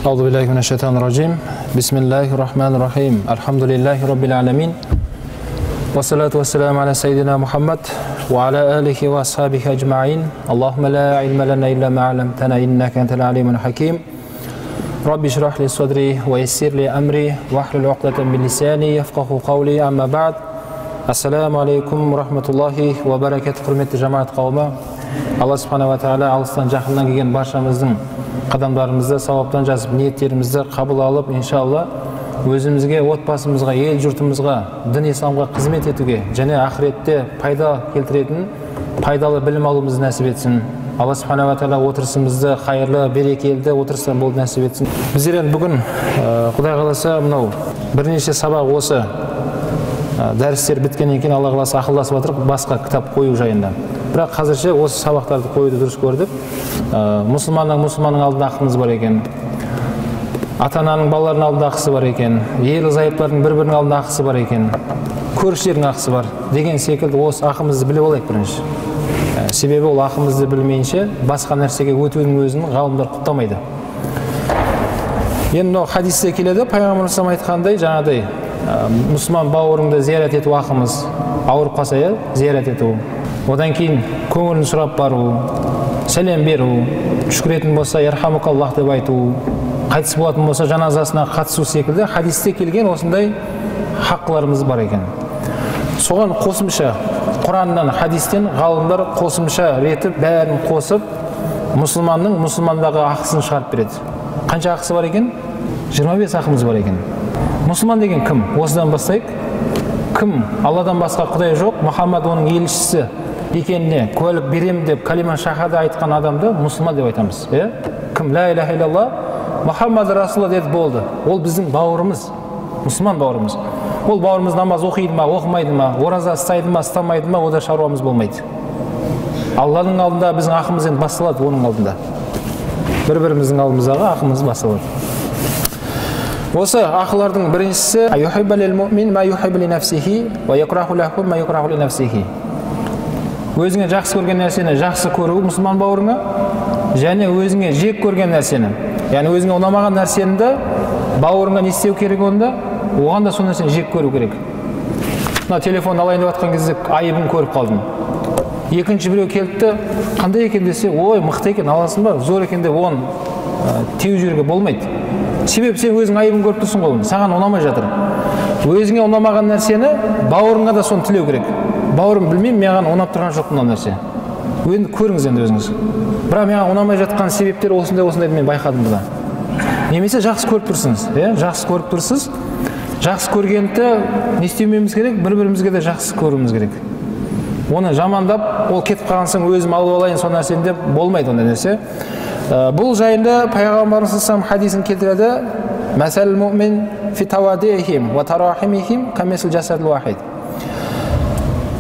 Аузу биллахи минаш шайтанир раджим. Бисмиллахир рахманир рахим. Альхамдулиллахи раббил аламин. Вассалату вассаламу аля саййидина Мухаммад ва аля алихи ва асхабихи ажмаин. Аллахумма ла илма лана илля ма алламтана иннака антал алимул хаким. Рабби шрах ли садри ва яссир ли амри вахлул уқдатан мин лисани яфқаху қавли. Амма баъд. Ассаламу алейкум ва рахматуллахи ва баракатух. Құрметті жамаат қауымы, Алла субханала ва тағала алыстан жақыннан келген баршамыздың қадамдарымызды сауаптан жазып, ниеттерімізді қабыл алып, иншалла өзімізге, отбасымызға, ел жұртымызға, дін исламға қызмет етуге және ақыретте пайда келтіретін пайдалы білім алуымызды нәсіп етсін. Алла субханала ва тағала отырысымызды қайырлы, берекелі отырыстан болып нәсіп етсін. Біздер енді бүгін Құдай қаласа мынау бірнеше сабақ осы дәрістер біткеннен кейін Алла қаласа ақылдасып отырып басқа кітап қою жайында. Бірақ қазірше осы сабақтарды қоюды дұрыс көрдік. Мұсылманның мұсылманның алдында ақымыз бар екен. Ата-ананың балаларының алдында ақысы бар екен. Ерлі зайыптылардың бір-бірінің алдында ақысы бар екен. Көршілердің ақысы бар деген секілді осы ақымызды біліп алайық бірінші. Себебі ол ақымызды білмейінше басқа нәрсеге өтудің өзін ғалымдар құптамайды. Енді мынау хадисте келеді, пайғамбарымыз айтқандай, жаңағыдай мұсылман бауырыңды зиярат ету ақымыз, ауырып қалса зиярат ету. Одан кейін көңілін сұрап бару, сәлем беру, түшкіретін болса ярхамукаллах деп айту, қайтыс болатын болса жаназасына қатысу секілді хадисте келген осындай хақларымыз бар екен. Соған қосымша Құраннан, хадистен ғалымдар қосымша ретіп бәрін қосып мұсылманның мұсылмандағы ақысын шығарып береді. Қанша ақысы бар екен? 25 ақымыз бар екен. Мұсылман деген кім? Осыдан бастайық. Кім? Алладан басқа Құдай жоқ, Мұхаммад оның елшісі екеніне куәлік беремін деп калима шахада айтқан адамды мұсылман деп айтамыз. Кім ла иляха иллаллах Мұхаммад расулаллах деді, болды. Ол біздің бауырымыз, мұсылман бауырымыз. Ол бауырымыз намаз оқиды ма, оқымайды ма, ораза ұстайды ма, ұстамайды ма, ода шаруамыз болмайды. Алланың алдында біздің ақымыз енді басталады, оның алдында. Бір-біріміздің алдымыздағы ақымыз басталады. Осы ақылардың біріншісі юхиббу лил муъмин ма юхиббу ли нафсихи ва якраху лаху ма якраху ли нафсихи. Өзіңе жақсы көрген нәрсені жақсы көру мұсылман бауырыңа, және өзіңе жек көрген нәрсені, яғни өзіңе ұнамаған нәрсені де бауырыңа не істеу керек онда? Оған да сол нәрсені жек көру керек. Мына телефон алайын деп жатқан кезде айыбын көріп қалдым. Екінші біреу келді, қандай екен десе, ой, мықты екен, аласың ба, зор екен деп оған теуіп жіберуге болмайды. Себебі сен өзің айыбын көріп тұрсың ғой, саған ұнамай жатыр. Өзіңе ұнамаған нәрсені бауырыңа да соны тілеу керек. Бауырым, білмеймін, маған ұнап тұрған жоқ мына нәрсе. Енді көріңіз енді өзіңіз. Бірақ маған ұнамай жатқан себептер осындай осындай мен байқадым бұда. Немесе жақсы көріп тұрсыңыз, жақсы көріп тұрсыз. Жақсы көргенді не істемеуіміз керек? Бір-бірімізге де жақсы көруіміз керек. Оны жамандап, ол кетіп қалған соң өзім алып алайын сол нәрсені деп болмайды ондай нәрсе. Бұл жайында пайғамбарымыз саллаллаху хадисін келтіреді. Мәсәл муъмин фи тавадихим ва тарахимихим камисл жасадил вахид.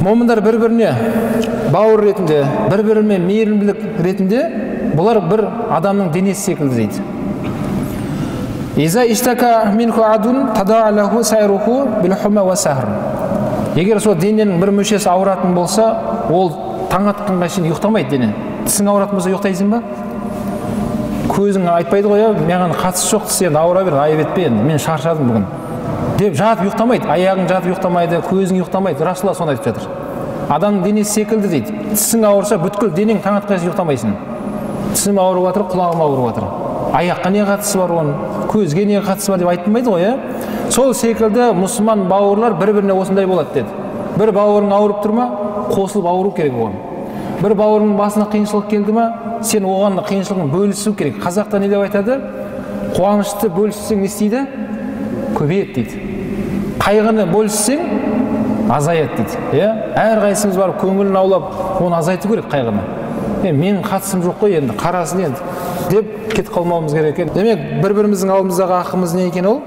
Момындар бір-біріне бауыр ретінде, бір-бірімен мейірімділік ретінде бұлар бір адамның денесі секілді дейді. Иза иштака минху адун тада'a лаху сайруху бил хума ва сахр. Егер сол дененің бір мүшесі ауыратын болса, ол таң атқанға шейін ұйықтамайды дене. Тісің ауыратын болса ұйықтайсың ба? Көзің айтпайды ғой, маған қатысы жоқ, тіс енді ауыра бер, айып етпе енді, мен шаршадым бүгін деп жатып ұйықтамайды, аяғың жатып ұйықтамайды, көзің ұйықтамайды. Расулалла соны айтып жатыр. Адамның денесі секілді дейді. Тісің ауырса, бүткіл денең таң атқанша ұйықтамайсың. Тісім ауырып жатыр, құлағым ауырып жатыр. Аяққа не қатысы бар оның, көзге не қатысы бар деп айтылмайды ғой, Сол секілді мұсылман бауырлар бір-біріне осындай болады деді. Бір бауырың ауырып тұр ма, қосылып ауыру керек оған. Бір бауырыңның басына қиыншылық келді ма, сен оған қиыншылығын бөлісу керек. Қазақта не деп айтады? Қуанышты бөліссең не істейді? Көбейеді дейді. Қайғыны бөліссең азаяды дейді. Әрқайсымыз барып көңілін аулап, оны азайту керек қайғыны. Менің қатысым жоқ қой енді, қарасын енді деп кетіп қалмауымыз керек екен. Демек, бір-біріміздің алдымыздағы ақымыз не екен ол?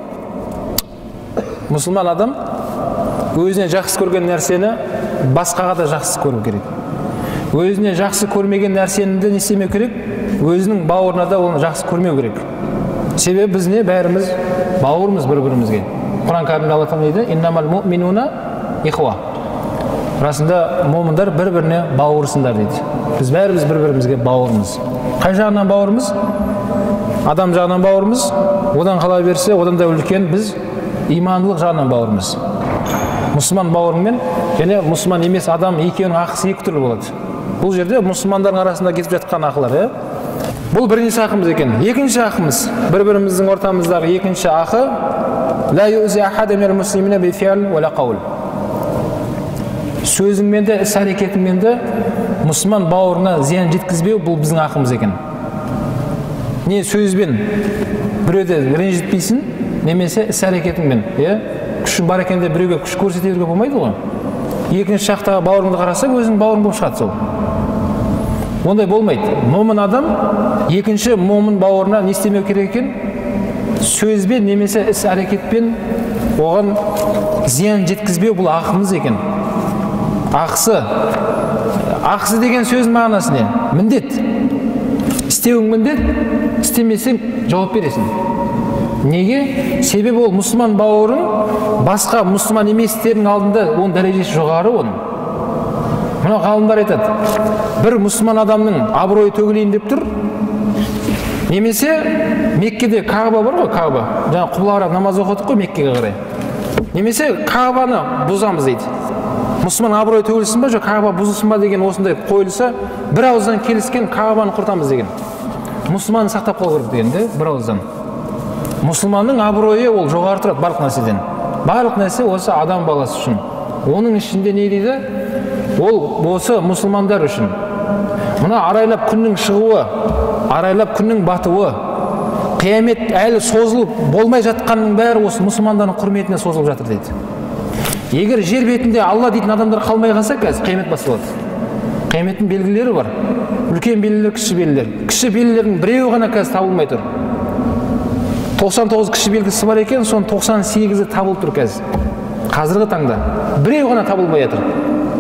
Мұсылман адам өзіне жақсы көрген нәрсені басқаға да жақсы көру керек. Өзіне жақсы көрмеген нәрсені де не істемеу керек? Өзінің бауырына да оны жақсы көрмеу керек. Себебі біз не, бәріміз бауырмыз бір-бірімізге. Құран кәрімде Алла тағала дейді: «Иннамал муъминуна ихва». Расында момындар бір-біріне бауырсыңдар дейді. Біз бәріміз бір-бірімізге бауырмыз. Қай жағынан бауырмыз? адам жағынан бауырымыз, одан қала берсе, одан да үлкен біз имандылық жағынан бауырымыз. Мұсылман бауырыңмен және мұсылман емес адам екеуінің ақысы екі түрлі болады. Бұл жерде мұсылмандардың арасында кетіп жатқан ақылар, иә? Бұл бірінші ақымыз екен. Екінші ақымыз, бір-біріміздің ортамыздағы екінші ақы, ла юзи ахада минал муслимина би фиал уа ла қаул. Сөзіңмен де, іс әрекетіңмен де мұсылман бауырына зиян жеткізбеу, бұл біздің ақымыз екен. Не сөзбен біреуді ренжітпейсің, немесе іс әрекетіңмен, иә? Күшің бар екен деп біреуге күш көрсете беруге болмайды ғой. Екінші жақтағы бауырыңды қарасаң, өзің бауырың болып шығады сол. Ондай болмайды. Момын адам екінші момын бауырына не істемеу керек екен? Сөзбен немесе іс әрекетпен оған зиян жеткізбеу, бұл ақымыз екен. Ақысы. Ақысы деген сөздің мағынасы не? Міндет. Істеуің міндет, істемесең жауап бересің. Неге? Себебі ол мұсылман бауырың басқа мұсылман еместердің алдында оның дәрежесі жоғары оның. Мына ғалымдар айтады, бір мұсылман адамның абыройы төгілейін деп тұр, немесе Меккеде Кағба бар ғой, Кағба. Жаңа құбыла қарап намаз оқыдық қой Меккеге қарай. Немесе Кағбаны бұзамыз дейді. Мұсылман абыройы төгілсін ба, жоқ Кағба бұзылсын ба деген осындай қойылса, бір ауыздан келіскен Кағбаны құртамыз деген. Мұсылманны сақтап қалу керек деген де, бір ауыздан. Мұсылманның абыройы ол жоғары тұрады барлық нәрседен. Барлық нәрсе осы адам баласы үшін. Оның ішінде не дейді? Ол осы мұсылмандар үшін. Мына арайлап күннің шығуы, арайлап күннің батуы, қиямет әлі созылып болмай жатқанның бәрі осы мұсылмандардың құрметіне созылып жатыр дейді. Егер жер бетінде Алла дейтін адамдар қалмай қалса, қазір қиямет басталады. Қияметтің белгілері бар. Үлкен белгілер, кіші белгілер. Кіші белгілердің біреуі ғана қазір табылмай тұр. 99 кіші белгісі бар екен, соның 98-і табылып тұр қазір. Қазіргі таңда біреуі ғана табылмай жатыр.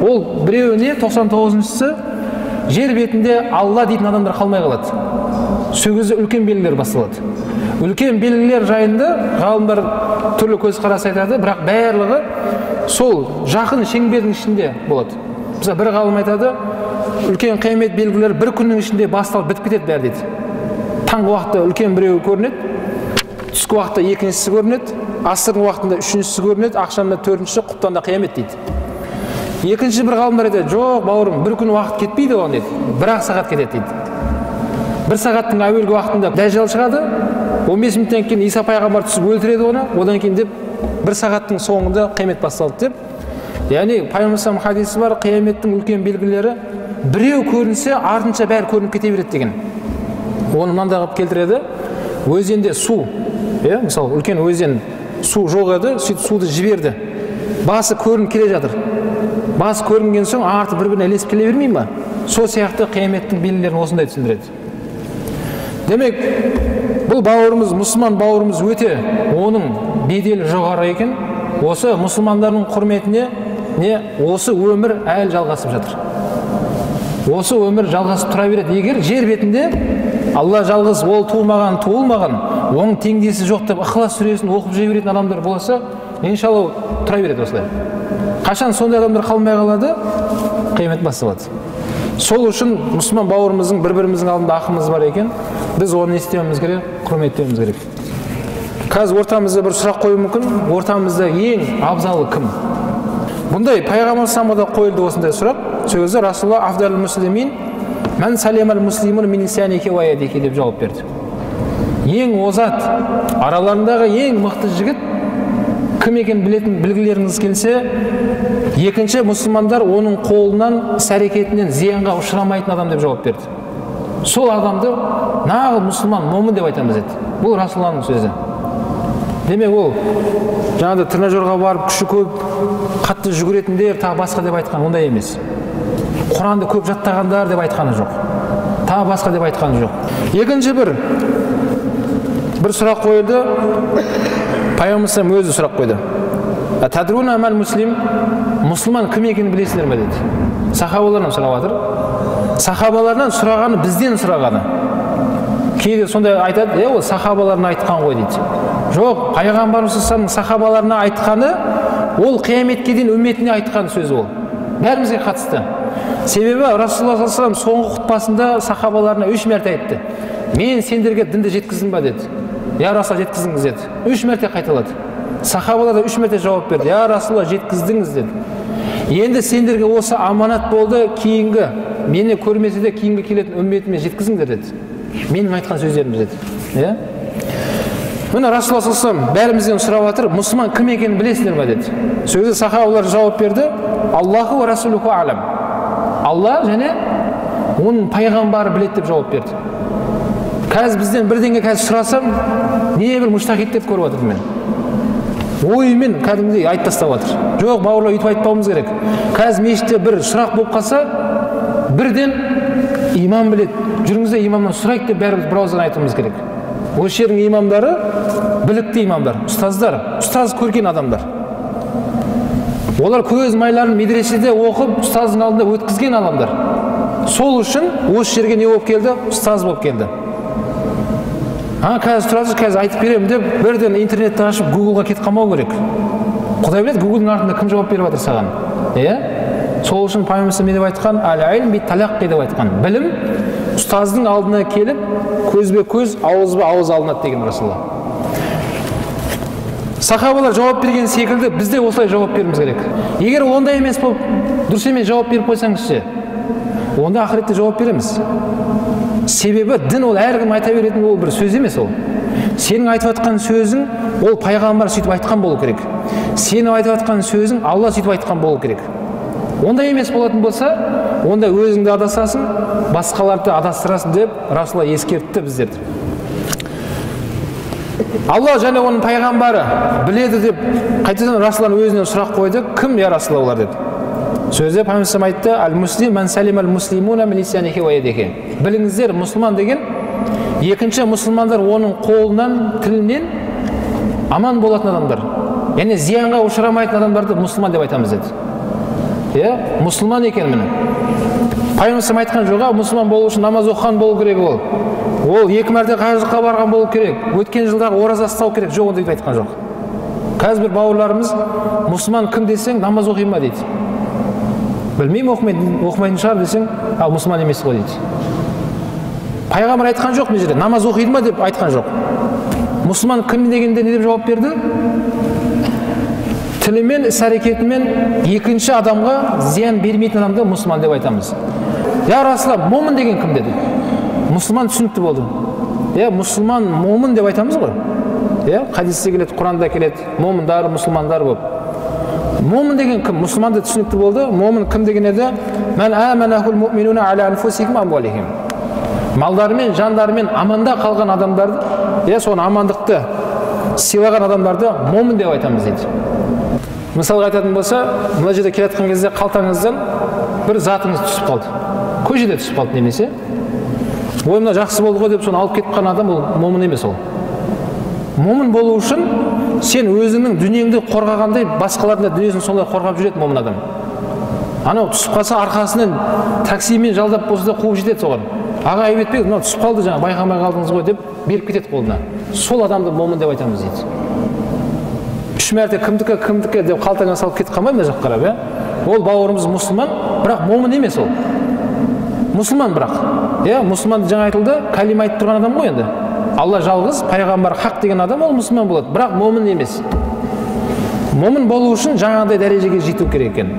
Ол біреуіне 99-шысы жер бетінде Алла дейтін адамдар қалмай қалады. Сол кезде үлкен белгілер басталады. Үлкен белгілер жайында ғалымдар түрлі көзқарас айтады, бірақ барлығы сол жақын шеңбердің ішінде болады. Мысалы, бір ғалым айтады, үлкен қиямет белгілері бір күннің ішінде басталып бітіп кетеді бәрі дейді. Таңғы уақытта үлкен біреуі көрінеді, түскі уақытта екіншісі көрінеді, асырдың уақытында үшіншісі көрінеді, ақшамда төртіншісі, құптанда қиямет дейді. Екінші бір ғалымдар айтады, жоқ бауырым, бір күн уақыт кетпейді оған дейді, бір-ақ сағат кетеді дейді. Бір сағаттың әуелгі уақытында Дәжжал шығады, 15 минуттан кейін Иса пайғамбар түсіп өлтіреді оны, одан кейін деп бір сағаттың соңында қиямет басталды деп. Яғни пайғамбар хадисі бар, қияметтің үлкен белгілері біреу көрінсе, артынша бәрі көрініп кете береді деген. Оны мынандай қылып келтіреді. Өзенде су, иә, мысалы үлкен өзен су жоқ еді, сөйтіп суды жіберді. Басы көрініп келе жатыр. Басы көрінген соң арты бір-біріне ілесіп келе бермей ме? Сол сияқты қияметтің белгілерін осындай түсіндіреді. Демек, бұл бауырымыз, мұсылман бауырымыз өте оның беделі жоғары екен. Осы мұсылмандардың құрметіне не осы өмір әлі жалғасып жатыр. Осы өмір жалғасып тұра береді. Егер жер бетінде Алла жалғыз, ол туылмаған, туылмаған, оның теңдесі жоқ деп Ықылас сүресін оқып жүре беретін адамдар болса, иншалла тұра береді осылай. Қашан сондай адамдар қалмай қалады, қиямет басталады. Сол үшін мұсылман бауырымыздың бір-біріміздің алдында ақымыз бар екен, біз оны не істеуіміз керек, құрметтеуіміз керек. Қазір ортамызда бір сұрақ қою мүмкін, ортамызда ең абзалы кім? Бұндай пайғамбар саллаллаху алейхи қойылды осындай сұрақ. Сол кезде Расулалла афдалул муслимин мән салимал муслимун мин лисанихи ва ядихи деп жауап берді. Ең озат, араларындағы ең мықты жігіт кім екенін білетін білгілеріңіз келсе, екінші мұсылмандар оның қолынан, іс әрекетінен зиянға ұшырамайтын адам деп жауап берді. Сол адамды нағыз мұсылман, момын деп айтамыз деді. Бұл Расулалланың сөзі. Демек, ол жаңағыдай тренажерға барып күші көп, қатты жүгіретіндер, тағы басқа деп айтқан ондай емес. Құранды көп жаттағандар деп айтқаны жоқ. Тағы басқа деп айтқаны жоқ. Екінші бір сұрақ қойылды. Пайғамбар өзі сұрақ қойды. Тадруна мал муслим, мұсылман кім екенін білесіздер ме деді. Сахабаларынан сұрап жатыр. Сахабаларынан сұрағаны бізден сұрағаны. Кейде сондай айтады, ол сахабаларына айтқан ғой дейді. Жоқ, пайғамбарымыз сахабаларына айтқаны, ол қияметке дейін үмметіне айтқан сөзі ол. Бәрімізге қатысты. Себебі Расулалла саллаллаху алейхи вассалам соңғы құтпасында сахабаларына 3 мәрте айтты. Мен сендерге дінді жеткіздім ба деді. Я Расулалла, жеткіздіңіз деді. 3 мәрте қайталады. Сахабалар да 3 мәрте жауап берді. Я Расулалла, жеткіздіңіз деді. Енді сендерге осы аманат болды, кейінгі, мені көрмесе де кейінгі келетін үмметіме жеткізіңдер деді. Менің айтқан сөздерім деді. Иә? Міне Расулалла саллаллаху алейхи вассалам бәрімізден сұрап жатыр, мұсылман кім екенін білесіңдер ме деді. Сол кезде сахабалар жауап берді: Аллаху ва расулуху алам. Алла және оның пайғамбары біледі деп жауап берді. Қазір бізден бірдеңе қазір сұрасам, не бір мужтахид деп көріп жатырмын мен. Ойымен кәдімгідей айтып тастап жатыр. Жоқ, бауырлар, өйтіп айтпауымыз керек. Қазір мешітте бір сұрақ болып қалса, бірден имам біледі. Жүріңіздер, имамнан сұрайық деп бәріміз бір ауыздан айтуымыз керек. Осы жердің имамдары білікті имамдар, ұстаздар, ұстаз көрген адамдар. Олар көз майларын медреседе оқып, ұстаздың алдында өткізген адамдар. Сол үшін осы жерге не болып келді? Ұстаз болып келді. Қазір тұрасыз, қазір айтып беремін деп бірден интернетті ашып Гуглға кетіп қалмау керек. Құдай біледі, Гуглдың артында кім жауап беріп жатыр саған. Иә? Сол үшін пайғамбарымыз не деп айтқан? Әл-илм бит-талаққи деп айтқан. Білім ұстаздың алдына келіп, көзбе көз, ауызба ауыз алынады деген Расулалла. Сахабалар жауап берген секілді біз де осылай жауап беруіміз керек. Егер ондай емес болып, дұрыс емес жауап беріп қойсаңыз ше, онда ақыретте жауап береміз. Себебі дін ол әркім айта беретін ол бір сөз емес ол. Сенің айтып жатқан сөзің ол пайғамбар сөйтіп айтқан болу керек. Сенің айтып жатқан сөзің Алла сөйтіп айтқан болу керек. Ондай емес болатын болса, онда өзіңді адасасың, басқаларды адастырасың деп Расулалла ескертті біздерді. Алла және оның пайғамбары біледі деп қайтадан Расулалланың өзінен сұрақ қойды. Кім я Расулалла олар деді. Сөзде пайғамбарымыз айтты: Әл-муслим мән салимал муслимуна мин лисанихи ва ядихи. Біліңіздер, мұсылман деген екінші мұсылмандар оның қолынан, тілінен аман болатын адамдар. Яғни зиянға ұшырамайтын адамдарды мұсылман деп айтамыз деді. Иә, мұсылман екен міне. Пайғамбарымыз айтқан жоқ, мұсылман болу үшін намаз оқыған болу керек ол. Ол 2 мәрте қажылыққа барған болу керек. Өткен жылдағы ораза ұстау керек. Жоқ, ондай деп айтқан жоқ. Қазір бір бауырларымыз мұсылман кім десең, намаз оқи ма дейді. Білмеймін, оқымайтын шығар десең, ал мұсылман емес қой дейді. Пайғамбар айтқан жоқ мына жерде, намаз оқиды ма деп айтқан жоқ. Мұсылман кім дегенде не деп жауап берді? Тілімен, іс әрекетімен екінші адамға зиян бермейтін адамды мұсылман деп айтамыз. Я Расулалла, момын деген кім деді? Мұсылман түсінікті болды. Иә, мұсылман момын деп айтамыз ғой. Иә, хадисте келеді, Құранда келеді, момындар, мұсылмандар болып. Момын деген кім? Мұсылман да түсінікті болды. Момын кім деген еді? Мән аманахул муъминуна аля анфусихим амвалихим. Малдарымен, жандарымен аманда қалған адамдарды, иә, соны амандықты сыйлаған адамдарды момын деп айтамыз дейді. Мысалға айтатын болса, мына жерде келе жатқан кезде қалтаңыздан бір затыңыз түсіп қалды. Көшеде түсіп қалды немесе. Ой, мына жақсы болды ғой деп соны алып кетіп қалған адам ол момын емес ол. Момын болу үшін сен өзіңнің дүниеңді қорғағандай басқалардың да дүниесін солай қорғап жүреді момын адам. Анау түсіп қалса арқасынан таксимен жалдап болса да қуып жетеді соған. Аға, айып етпеңіз, мынау түсіп қалды жаңа, байқамай қалдыңыз ғой деп беріп кетеді қолына. Сол адамды момын деп айтамыз дейді. 3 мәрте кімдікі, кімдікі деп қалтаңа салып кетіп қалмай мына жаққа қарап, иә? Ол бауырымыз мұсылман, бірақ момын емес ол. Мұсылман бірақ. Иә, мұсылман жаңа айтылды, кәлима айтып тұрған адам ғой енді. Алла жалғыз, пайғамбар хақ деген адам ол мұсылман болады, бірақ момын емес. Момын болу үшін жаңағыдай дәрежеге жету керек екен.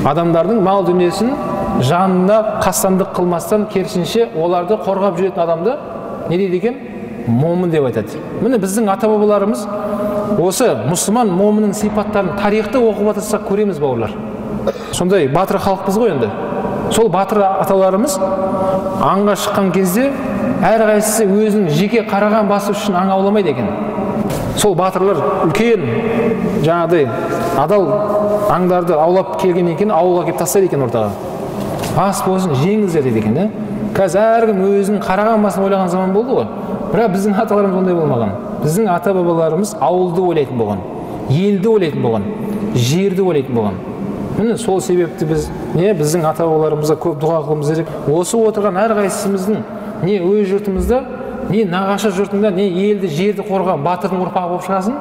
Адамдардың мал дүниесін жанына қастандық қылмастан, керісінше оларды қорғап жүретін адамды не дейді екен? Момын деп айтады. Міне біздің ата-бабаларымыз осы мұсылман момынның сипаттарын тарихты оқып отырсақ көреміз бауырлар. Сондай батыр халықпыз ғой енді. Сол батыр аталарымыз аңға шыққан кезде әрқайсысы өзінің жеке қараған басы үшін аң ауламайды екен. Сол батырлар үлкен жаңағыдай адал аңдарды аулап келген екен, ауылға келіп тастайды екен ортаға. Ас болсын, жеңіздер дейді екен, да? Қазір әркім өзінің қараған басын ойлаған заман болды ғой. Бірақ біздің аталарымыз ондай болмаған. Біздің ата-бабаларымыз ауылды ойлайтын болған, елді ойлайтын болған, жерді ойлайтын болған. Міне сол себепті біз не біздің ата-бабаларымызға көп дұға қылуымыз керек. Осы отырған әрқайсымыздың не өз жұртымызда, не нағашы жұртында, не елді, жерді қорғаған батырдың ұрпағы болып шығасың.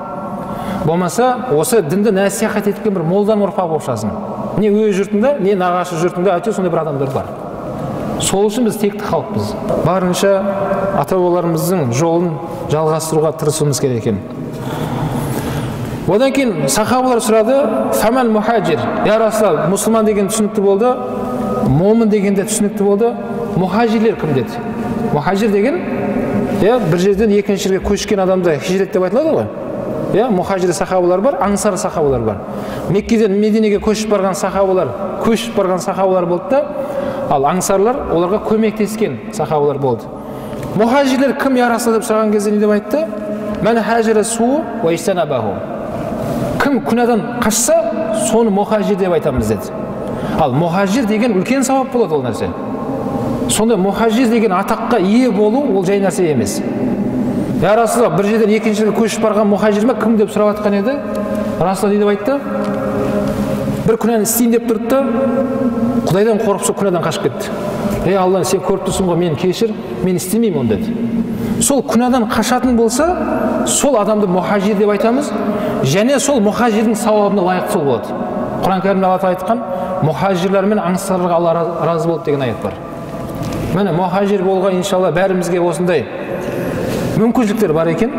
Болмаса осы дінді насихат еткен бір молданың ұрпағы болып шығасың. Не өз жұртында, не нағашы жұртында әйтеуір сондай бір адамдар бар. Сол үшін біз текті халықпыз. Барынша ата-бабаларымыздың жолын жалғастыруға тырысуымыз керек екен. Одан кейін сахабалар сұрады, фамал мухаджир, я Расулалла, мұсылман деген түсінікті болды, момын деген де түсінікті болды, мухажирлер кім деді? Мухажир деген, бір жерден екінші жерге көшкен адамды хижрет деп айтылады ғой. Мухажир сахабалар бар, аңсар сахабалар бар. Меккеден Мединеге көшіп барған сахабалар, болды да, ал аңсарлар оларға көмектескен сахабалар болды. Мухажирлер кім, я Расулалла деп сұраған кезде не деп айтты? Мән хажира су уа истанабаху. Кім күнәдан қашса, соны мухажир деп айтамыз деді. Ал мухажир деген үлкен сауап болады ол нәрсе. Сонда мухажир деген атаққа ие болу ол жай нәрсе емес. Я Расулалла, бір жерден екінші жерге көшіп барған мухажир ма кім деп сұрап жатқан еді? Расулалла не деп айтты? Бір күнәні істейін деп тұрды да, Құдайдан қорқып сол күнәдан қашып кетті. Ей Алла, сен көріп тұрсың ғой, мені кешір, мен істемеймін оны деді. Сол күнәдан қашатын болса, сол адамды мухажир деп айтамыз, және сол мухажирдің сауабына лайықты сол болады. Құран кәрімде Алла тағала айтқан, мухажирлер мен аңсарларға Алла разы болды деген аят бар. Міне мухажир болуға иншалла бәрімізге осындай мүмкіншіліктер бар екен.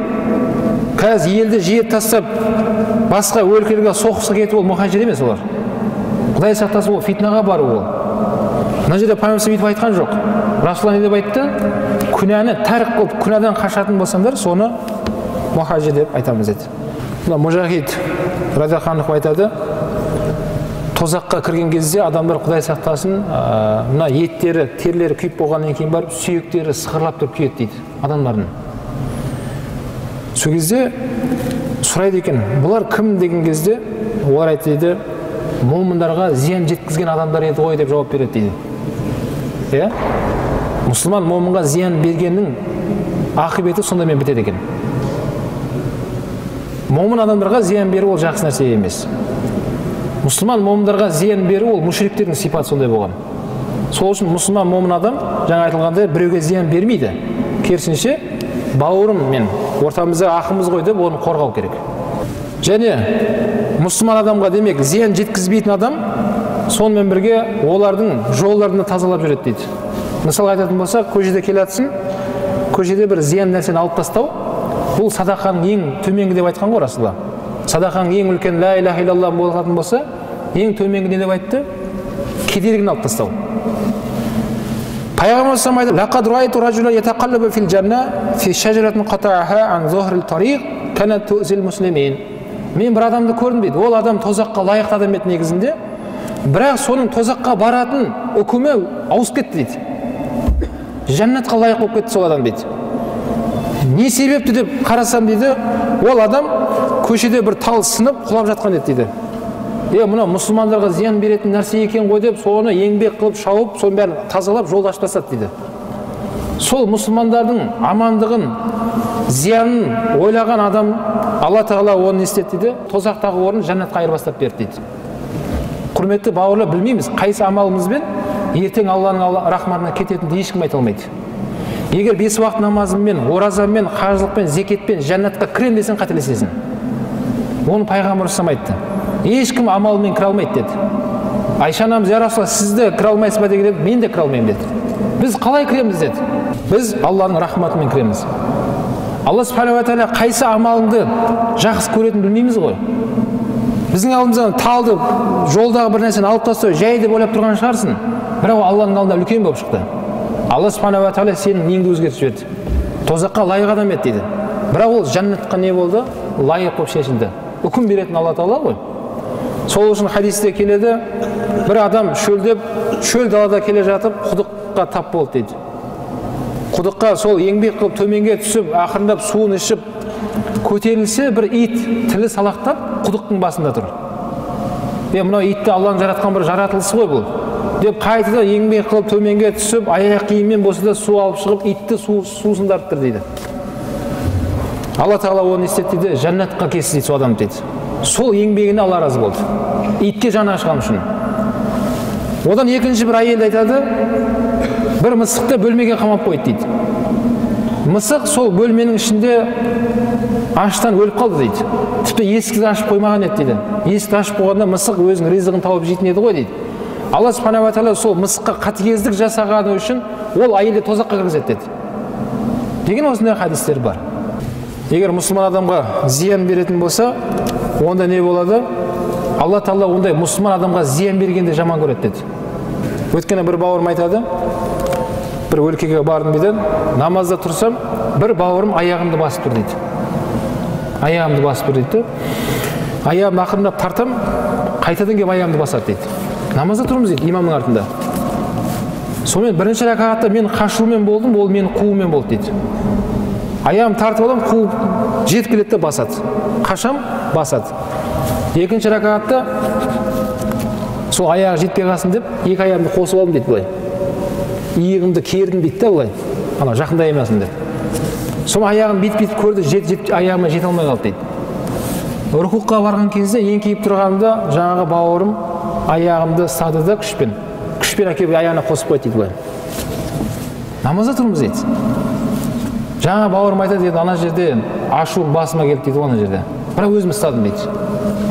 Қазір елді жер тастап басқа өлкелерге соғысқа кету ол мухажир емес олар. Құдай сақтасын, ол фитнаға бару ол. Мына жерде пайғамбар бүйтіп айтқан жоқ. Расулалла не деп айтты? Күнәні тәрк қылып, күнәдан қашатын болсаңдар, соны мухажир деп айтамыз деді. Мына Мужахид радиаллаху айтады, тозаққа кірген кезде адамдар Құдай сақтасын, мына еттері, терілері күйіп болғаннан кейін барып сүйектері сықырлап тұрып күйеді дейді адамдардың. Сол кезде сұрайды екен, бұлар кім деген кезде, олар айтты дейді, момындарға зиян жеткізген адамдар еді ғой деп жауап береді дейді. Иә? Мұсылман момынға зиян бергеннің ақыбеті сондаймен бітеді екен. Момын адамдарға зиян беру ол жақсы нәрсе емес. Мұсылман момындарға зиян беру ол мушриктердің сипаты сондай болған. Сол үшін мұсылман момын адам, жаңа айтылғандай, біреуге зиян бермейді. Керісінше, бауырым мен ортамызда ақымыз ғой деп оны қорғау керек. Және мұсылман адамға демек зиян жеткізбейтін адам, сонымен бірге олардың жолдарын тазалап жүреді дейді. Мысал айтатын болсақ, көшеде келатсың, көшеде бір зиян нәрсені алып тастау, бұл садақаның ең төменгі деп айтқан ғой Расулалла. Садақаның ең үлкен ла илаха иллаллах болатын болса, ең төменгі не деп айтты? Кедергіні алып тастау. Пайғамбарымыз айтты: "Лақад раайту ражулан ятақаллабу фил жанна фи шажаратин қатааха ан зухрил тариқ канат ту'зил муслимин." Мен бір адамды көрдім дейді. Ол адам тозаққа лайықты адам еді негізінде, бірақ соның тозаққа баратын үкімі ауысып кетті дейді. Жәннатқа лайық болып кетті сол адам дейді. Не себепті деп қарасам дейді, ол адам көшеде бір тал сынып құлап жатқан еді дейді. Мына мұсылмандарға зиян беретін нәрсе екен ғой деп, соны еңбек қылып шауып, соның бәрін тазалап жолды ашып тастады дейді. Сол мұсылмандардың амандығын, зиянын ойлаған адам Алла тағала оны не істеді дейді? Тозақтағы орнын жәннатқа айырбастап берді дейді. Құрметті бауырлар, білмейміз қайсы амалымызбен ертең Алланың рахматына кететінін ешкім айта алмайды. Егер бес уақыт намазымен, оразамен, қажылықпен, зекетпен жәннатқа кірем десең қателесесің. Оны пайғамбарымыз айтты. Ешкім амалымен кіре алмайды деді. Айша анамыз, я Расулалла, сіз де кіре алмайсыз ба деген еді, мен де кіре алмаймын деді. Біз қалай кіреміз деді. Біз Алланың рахматымен кіреміз. Алла субханала ва тағала қайсы амалыңды жақсы көретінін білмейміз ғой. Біздің алдымыздан талды, жолдағы бір нәрсені алып тастау жай деп ойлап тұрған шығарсың, бірақ ол Алланың алдында үлкен болып шықты. Алла субханала ва тағала сенің неңді өзгертіп жіберді. Тозаққа лайық адам еді дейді. Бірақ ол жәннатқа не болды? Лайық болып шешілді. Үкім беретін Алла тағала ғой. Сол үшін хадисте келеді, бір адам шөлдеп, шөл далада келе жатып, құдыққа тап болды дейді. Құдыққа сол еңбек қылып төменге түсіп, ақырындап суын ішіп, көтерілсе, бір ит тілі салақтап құдықтың басында тұр. Мынау итті Алланың жаратқан бір жаратылысы ғой бұл деп қайтадан еңбек қылып төменге түсіп, аяқ киіммен болса да су алып шығып, итті сусындырып тұр дейді. Алла тағала оны не істеді дейді? Жәннатқа кесті дейді сол адам дейді. Сол еңбегіне Алла разы болды. Итке жаны ашқан үшін. Одан екінші бір әйел айтады, бір мысықты бөлмеге қамап қойды дейді. Мысық сол бөлменің ішінде аштан өліп қалды дейді. Тіпті есікті ашып қоймаған еді дейді. Есікті ашып қойғанда мысық өзінің ризығын тауып жейтін еді ғой дейді. Алла субханала тағала сол мысыққа қатыгездік жасағаны үшін ол әйелді тозаққа кіргізеді деді. Деген осындай хадистер бар. Егер мұсылман адамға зиян беретін болса, онда не болады? Алла тағала ондай мұсылман адамға зиян бергенді жаман көреді деді. Өйткені бір бауырым айтады, бір өлкеге бардым дейді, намазда тұрсам, бір бауырым аяғымды басып тұр дейді. Аяғымды басып тұр дейді. Аяғымды ақырындап тартам, қайтадан келіп аяғымды басады дейді. Намазда тұрмыз дейді, имамның артында. Сонымен бірінші ракағатта мен қашумен болдым, ол мені қуумен болды дейді. Аяғым тартып аламын, қуып жетіп келеді де басады. Қашам, басады. Екінші ракағатта сол аяғы жетпей қалсын деп екі аяғымды қосып алдым дейді былай. Иығымды кердім дейді да былай. Ана жақындай алмасын деп. Сол аяғын бүйтіп көрді, жет аяғыма жете алмай қалды дейді. Рукуққа барған кезде еңкейіп тұрғанымда жаңағы бауырым аяғымды ұстады да күшпен. Күшпен әкеліп аяғына қосып қойды дейді былай. Намазда тұрмыз дейді. Жаңа бауырым айтады дейді, ана жерде ашуым басыма келді дейді ана жерде. Бірақ өзім ұстадым дейді.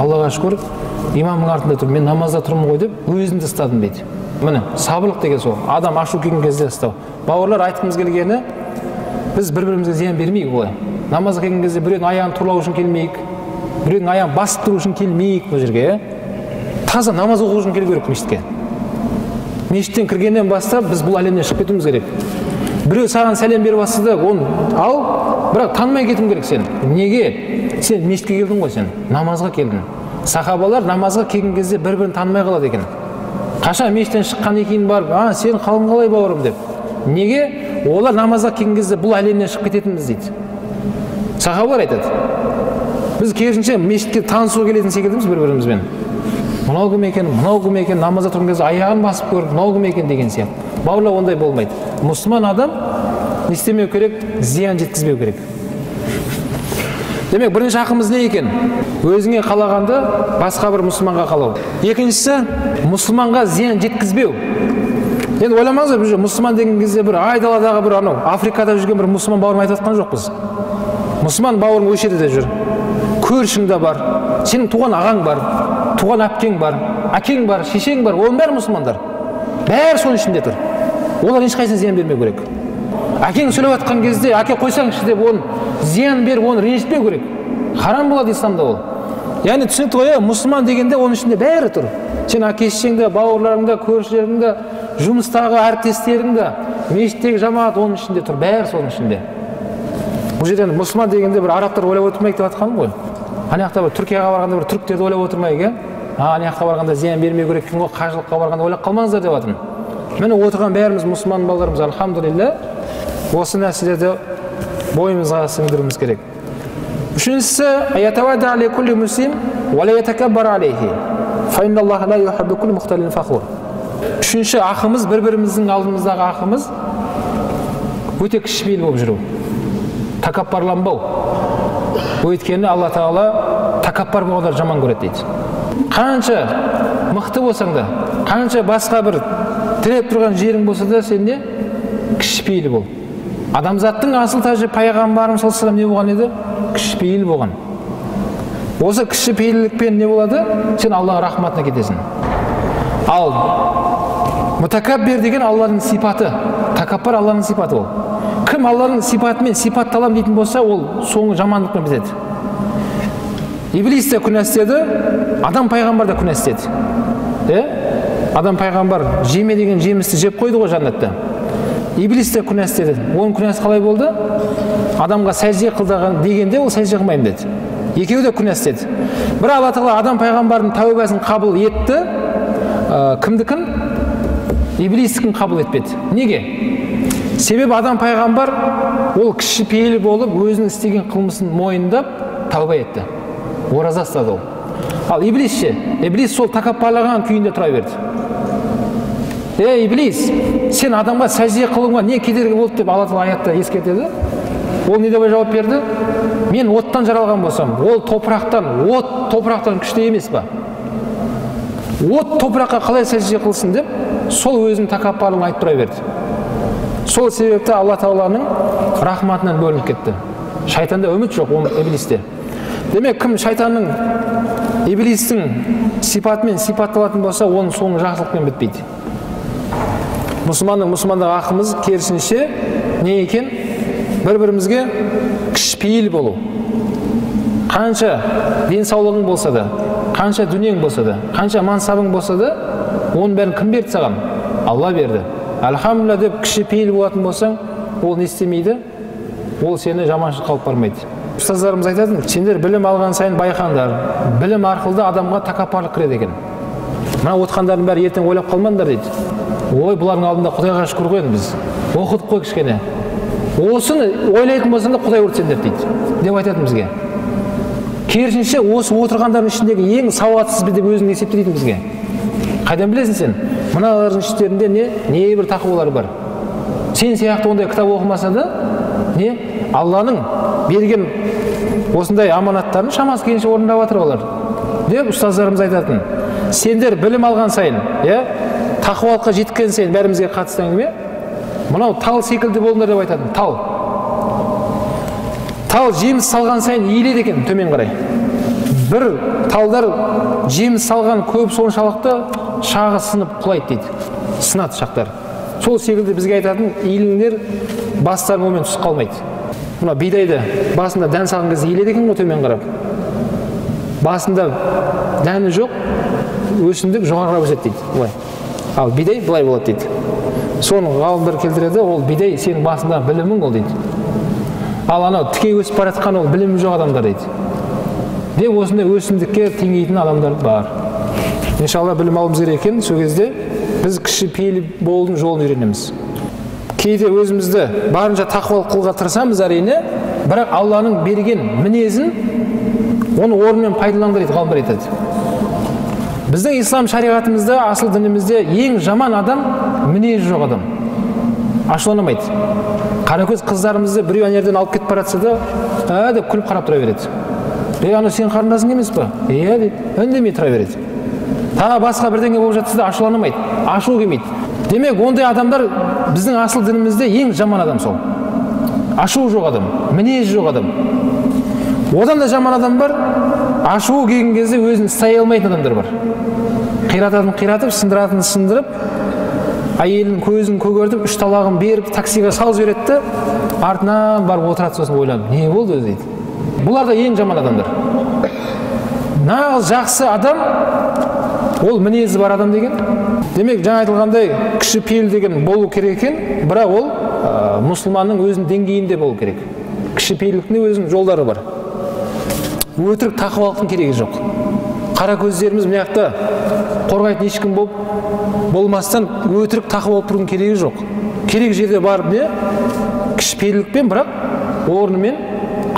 Аллаға шүкір, имамның артында тұрмын, мен намазда тұрмын ғой деп өзімді ұстадым дейді. Міне, сабырлық деген сол. Адам ашу келген кезде ұстау. Бауырлар, айтқымыз келгені, біз бір-бірімізге зиян бермейік олай. Намазға келген кезде біреудің аяғын турлау үшін келмейік, біреудің аяғын басып тұру үшін келмейік бұл жерге. Таза намаз оқу үшін келу керек мешітке. Мешіттен кіргеннен бастап біз бұл әлемнен шығып кетуіміз керек. Біреу саған сәлем беріп жатса да, оны ал, бірақ танымай кетуің керек сен. Неге? Сен мешітке келдің ғой сен, намазға келдің. Сахабалар намазға келген кезде бір-бірін танымай қалады екен. Қашан мешіттен шыққаннан кейін барып, а, сен қалың қалай бауырым деп. Неге? Олар намазға келген кезде бұл әлемнен шығып кететінбіз дейді. Сахабалар айтады. Біз керісінше мешітке танысуға келетін секілдіміз бір-бірімізбен. Мынау кім екен, мынау кім екен, намазда тұрған кезде аяғын басып көріп, мынау кім екен деген сияқты. Бауырлар, ондай болмайды. Мұсылман адам не істемеу керек? Зиян жеткізбеу керек. Демек, бірінші ақымыз не екен? Өзіңе қалағанды басқа бір мұсылманға қалау. Екіншісі, мұсылманға зиян жеткізбеу. Енді ойламаңыздар, біз мұсылман деген кезде бір айдаладағы бір анау Африкада жүрген бір мұсылман бауырым айтып жатқан жоқпыз. Мұсылман бауырың осы жерде де жүр. Көршің де бар, сенің туған ағаң бар, туған әпкең бар, әкең бар, шешең бар, оның бәрі мұсылмандар. Бәрі соның ішінде тұр. Олар ешқайсысына зиян бермеу керек. Әкең сөйлеп жатқан кезде, әке қойсаңшы деп оны зиян беріп, оны ренжітпеу керек. Харам болады исламда ол. Яғни түсінікті ғой, мұсылман дегенде оның ішінде бәрі тұр. Сен әке шешең де, бауырларың да, көршілерің де, жұмыстағы әріптестерің де, мешіттегі жамағат оның ішінде тұр, бәрі соның ішінде. Бұл жерде мұсылман дегенде бір арабтар ойлап отырмайық деп жатқаным ғой. Ана жақта бір Түркияға барғанда бір түріктерді ойлап отырмайық, иә? Ана жаққа барғанда зиян бермеу керек екен ғой, қажылыққа барғанда ойлап қалмаңыздар деп жатырмын. Міне отырған бәріміз мұсылман балаларымыз, альхамдулилля, осы нәрселерді бойымызға сіңдіруіміз керек. Үшіншісі, үшінші ақымыз, бір-біріміздің алдымыздағы ақымыз өте кішіпейіл болып жүру, тәкаппарланбау. Өйткені Алла тағала тәкаппар болғандарды жаман көреді дейді. Қанша мықты болсаң да, қанша басқа бір тіреп тұрған жерің болса да, сен не кішіпейіл бол. Адамзаттың асыл тәжі пайғамбарымыз саллаллаху алейхи вассалам не болған еді? Кішіпейіл болған. Осы кішіпейілдікпен не болады? Сен Алланың рахматына кетесің. Ал мутакаббир деген Алланың сипаты. Тәкаппар Алланың сипаты ол. Кім Алланың сипатымен сипатталам дейтін болса, ол соңы жамандықпен бітеді. Иблис те күнә істеді, Адам пайғамбар да күнә істеді. Адам пайғамбар жеме деген жемісті жеп қойды ғой жәннатта. Иблис те күнә істеді. Оның күнәсі қалай болды? Адамға сәжде қылдаған дегенде ол сәжде қылмаймын деді. Екеуі де күнә істеді. Бірақ Алла тағала Адам пайғамбардың тәубасын қабыл етті. Кімдікін? Иблистікін қабыл етпеді. Неге? Себебі Адам пайғамбар ол кішіпейіл болып, өзінің істеген қылмысын мойындап тәуба етті. Ораза ұстады ол. Ал иблис ше? Иблис сол тәкаппарлаған күйінде тұра берді. Ей, иблис, сен адамға сәжде қылуыңа не кедергі болды деп Алла тағала аятта ескертеді. Ол не деп жауап берді? Мен оттан жаралған болсам, ол топырақтан, от топырақтан күшті емес па? От топыраққа қалай сәжде қылсын деп, сол өзінің тәкаппарлығын айтып тұра берді. Сол себепті Алла тағаланың рахматынан бөлініп кетті. Шайтанда үміт жоқ, ол иблисте. Демек, кім шайтанның иблистің сипатымен сипатталатын болса, оның соңы жақсылықпен бітпейді. Мұсылманның мұсылмандағы ақымыз керісінше не екен? Бір-бірімізге кішіпейіл болу. Қанша денсаулығың болса да, қанша дүниең болса да, қанша мансабың болса да, оның бәрін кім берді саған? Алла берді. Альхамдулилла деп кішіпейіл болатын болсаң, ол не істемейді? Ол сені жаманшылыққа алып бармайды. Ұстаздарымыз айтатын, сендер білім алған сайын байқаңдар, білім арқылы да адамға тәкаппарлық кіреді екен. Мына отқандардың бәрі ертең ойлап қалмаңдар дейді. Ой, бұлардың алдында Құдайға шүкір ғой енді біз. Оқыдық қой кішкене. Осыны ойлайтын болсаң да Құдай өрт сендер дейді деп айтатын бізге. Керісінше осы отырғандардың ішіндегі ең сауатсыз деп өзің есептейтін бізге. Қайдан білесің сен? Мыналардың іштерінде не бір тақуалар бар. Сен сияқты ондай кітап оқымаса да, не Алланың берген осындай аманаттарын шамасы келгенше орындап жатыр олар деп ұстаздарымыз айтатын. Сендер білім алған сайын, тақуалыққа жеткен сайын, бәрімізге қатысты әңгіме, мынау тал секілді болыңдар деп айтатын. Тал. Тал жеміс салған сайын иіледі екен төмен қарай. Бір талдар жеміс салған көп соншалықты шағы сынып құлайды дейді. Сынады шақтар. Сол секілді бізге айтатын, иіліңдер, бастарың онымен түсіп қалмайды. Мына бидайды басында дән салған кезде иіледі екен ғой төмен қарап. Басында дәні жоқ, өсімдік жоғарырақ өседі дейді. Былай. Ал бидай былай болады дейді. Соны ғалымдар келтіреді, ол бидай сенің басында білімің ол дейді. Ал анау тіке өсіп бара жатқан ол білімі жоқ адамдар дейді. Деп осындай өсімдікке теңейтін адамдар бар. Иншалла білім алуымыз керек екен, сол кезде біз кішіпейіл болудың жолын үйренеміз. Кейде өзімізді барынша тақуалық қылуға тырысамыз әрине, бірақ Алланың берген мінезін оны орнымен пайдаланыңдар дейді ғалымдар айтады. Біздің ислам шариғатымызда, асыл дінімізде ең жаман адам мінезі жоқ адам. Ашуланамайды. Қаракөз қыздарымызды біреу ана жерден алып кетіп бара жатса да, деп күліп қарап тұра береді. Ей, анау сенің қарындасың емес па? Иә дейді, үндемей тұра береді. Тағы басқа бірдеңе болып жатса да ашуланамайды, ашу келмейді. Демек, ондай адамдар біздің асыл дінімізде ең жаман адам сол. Ашуы жоқ адам, мінезі жоқ адам. Одан да жаман адам бар, ашуы келген кезде өзін ұстай алмайтын адамдар бар. Қирататын қиратып, сындыратын сындырып, әйелінің көзін көгертіп, үш талағын беріп, таксиге салып жібереді де, артынан барып отырады, сосын ойланып, не болды өзі дейді. Бұлар да ең жаман адамдар. Нағыз жақсы адам, ол мінезі бар адам деген. Демек, жаңа айтылғандай, кішіпейіл деген болу керек екен, бірақ ол мұсылманның өзінің деңгейінде болу керек. Кішіпейілдіктің өзінің жолдары бар. Өтірік тақуалықтың керегі жоқ. Қара көздеріміз мына жақта қорғайтын ешкім болмастан өтірік тақуа болып тұрудың керегі жоқ. Керек жерде барып не? Кішіпейілдікпен, бірақ орнымен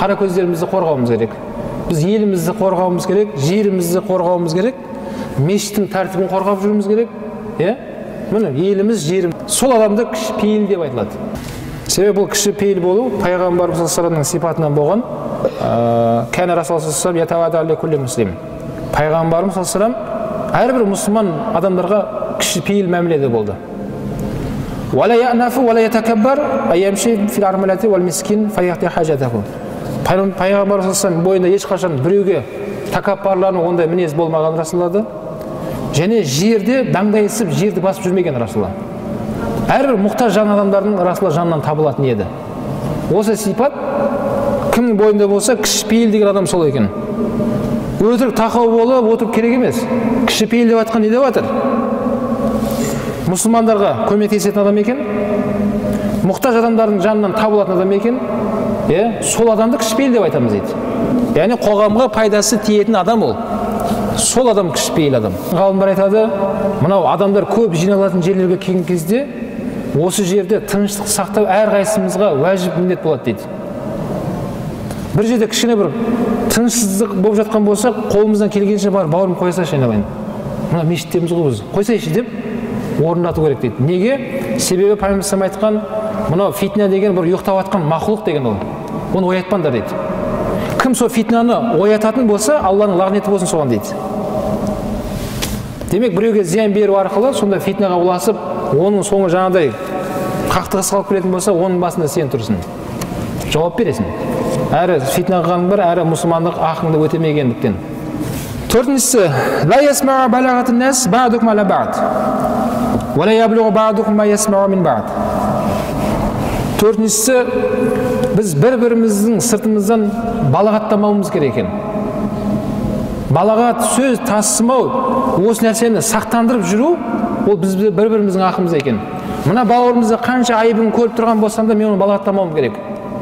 қара көздерімізді қорғауымыз керек. Біз елімізді қорғауымыз керек, жерімізді қорғауымыз керек, мешіттің тәртібін қорғап жүруіміз керек. Міне еліміз, жеріміз. Сол адамды кішіпейіл деп айтылады. Себебі бұл кішіпейіл болу пайғамбарымыз саллаллаху алейхи вассаламның сипатынан болған. Кәне Расулаллах саллаллаху алейхи вассалам. Пайғамбарымыз саллаллаху алейхи вассалам әрбір мұсылман адамдарға кішіпейіл мәміледе болды. Пайғамбарымыз саллаллаху бойында ешқашан біреуге тәкаппарлану ондай мінез болмаған Расулаллада. Және жерде даңдайсып жерді басып жүрмеген Расулалла. Әрбір мұқтаж жан адамдардың Расулалла жанынан табылатын еді. Осы сипат кімнің бойында болса, кішіпейіл деген адам сол екен. Өтірік тақау болып отырып керек емес. Кішіпейіл деп жатқан не деп жатыр? Мұсылмандарға көмектесетін адам екен, мұқтаж адамдардың жанынан табылатын адам екен, сол адамды кішіпейіл деп айтамыз дейді. Яғни қоғамға пайдасы тиетін адам ол. Сол адам кішіпейіл адам. Ғалымдар айтады, мынау адамдар көп жиналатын жерлерге келген кезде осы жерде тыныштық сақтау әрқайсымызға уәжіп міндет болады дейді. Бір жерде кішкене бір тынышсыздық болып жатқан болса, қолымыздан келгенше бар, бауырым қоя салшы айналайын. Мына мешіттеміз ғой біз, қойсайшы деп орындату керек дейді. Неге? Себебі пайғамбарымыз айтқан, мынау фитна деген бір ұйықтап жатқан мақұлық деген ол. Оны оятпаңдар дейді. Кім сол фитнаны оятатын болса, Алланың лағнеті болсын соған дейді. Демек, біреуге зиян беру арқылы сонда фитнаға ұласып, оның соңы жаңағыдай қақтығысқа алып келетін болса, оның басында сен тұрсың. Жауап бересің. Әрі фитна қылған бір, әрі мұсылмандық ақыңды өтемегендіктен. Төртіншісі, ла ясмау балағатын нас бa'дукум ала бa'д, уа ла яблугу бa'дукум ма ясмау мин бa'д. Төртіншісі, біз бір-біріміздің сыртымыздан балағаттамауымыз керек екен. Балағат, сөз тасымау, осы нәрсені сақтандырып жүру, ол біз бір-біріміздің ақымыз екен. Мына бауырымызда қанша айыбын көріп тұрған болсам да, мен оны балағаттамауым керек.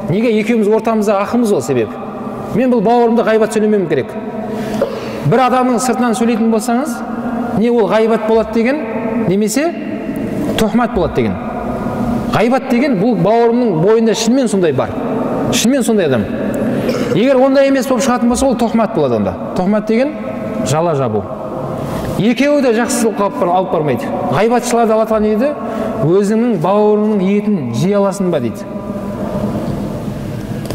Неге? Екеуміз ортамызда ақымыз ол себеп. Мен бұл бауырымды ғайбат сөйлемеуім керек. Бір адамның сыртынан сөйлейтін болсаңыз, не ол ғайбат болады деген, немесе төхмат болады деген. Ғайбат деген бұл бауырымның бойында шынымен сондай бар. Шынымен сондай адам. Егер ондай емес болып шығатын болса, ол төхмат болады онда. Төхмат деген жала жабу. Екеуі де жақсылыққа алып бармайды. Ғайбатшыларды Алла тағала не дейді? Өзіңнің бауырыңның етін жей аласың ба дейді.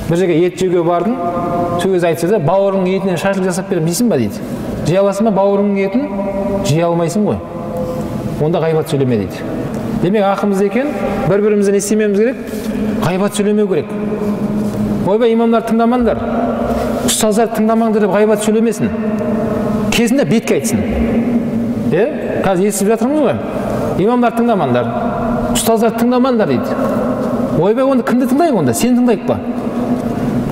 Бір жерге ет жеуге бардың, сол кезде айтса да, бауырыңның етінен шашлык жасап беремін дейсің ба дейді. Жей аласың ба бауырыңның етін? Жей алмайсың ғой. Онда ғайбат сөйлеме дейді. Демек ақымыз екен, бір-бірімізді не істемеуіміз керек? Ғайбат сөйлемеу керек. Ойбай, имамдар тыңдамаңдар, ұстаздар тыңдамаңдар деп ғайбат сөйлемесін. Кезінде бетке айтсын. Қазір естіп жатырмыз ғой. Имамдар тыңдамаңдар, ұстаздар тыңдамаңдар дейді. Ойбай, онда кімді тыңдайық онда? Сені тыңдайық па?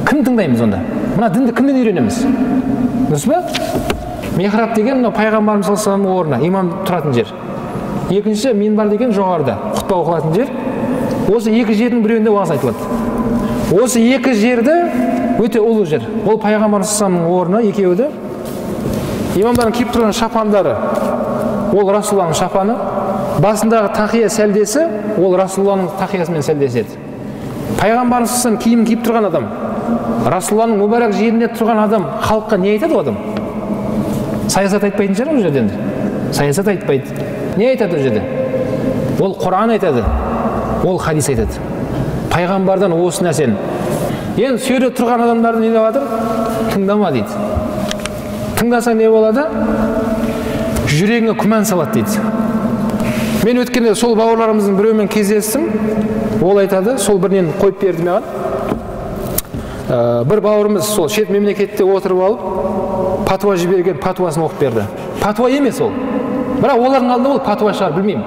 Кім тыңдаймыз онда? Мына дінді кімнен үйренеміз? Дұрыс па? Михраб деген мынау пайғамбарымыз саллаллаху алейхи вассаламның орны, имам тұратын жер. Екінші минбар деген жоғарыда, құтпа оқылатын жер. Осы екі жердің біреуінде уағыз айтылады. Осы екі жерді өте ұлы жер. Ол пайғамбарымыз саллаллаху алейхи вассаламның орны, екеуі де. Имамдардың киіп тұрған шапандары, ол Расулланың шапаны. Басындағы тақия сәлдесі, ол Расулланың тақиясымен сәлдеседі. Пайғамбарымыз саллаллаху алейхи вассалам киімін киіп тұрған адам, Расулланың мүбәрак жерінде тұрған адам халыққа не айтады ол адам? Саясат айтпайтын шығар ол жерде енді. Саясат айтпайды. Не айтады ол жерде? Ол Құран айтады, ол хадис айтады. Пайғамбардан осы нәрсені. Енді сол жерде тұрған адамдарды не деп жатыр? Тыңдама дейді. Тыңдасаң не болады? Жүрегіңе күмән салады дейді. Мен өткенде сол бауырларымыздың біреуімен кездестім. Ол айтады, сол бірінен қойып берді маған. Бір бауырымыз сол шет мемлекетте отырып алып, патуа жіберген, патуасын оқып берді. Патуа емес ол. Бірақ олардың алдында ол патуа шығар, білмеймін.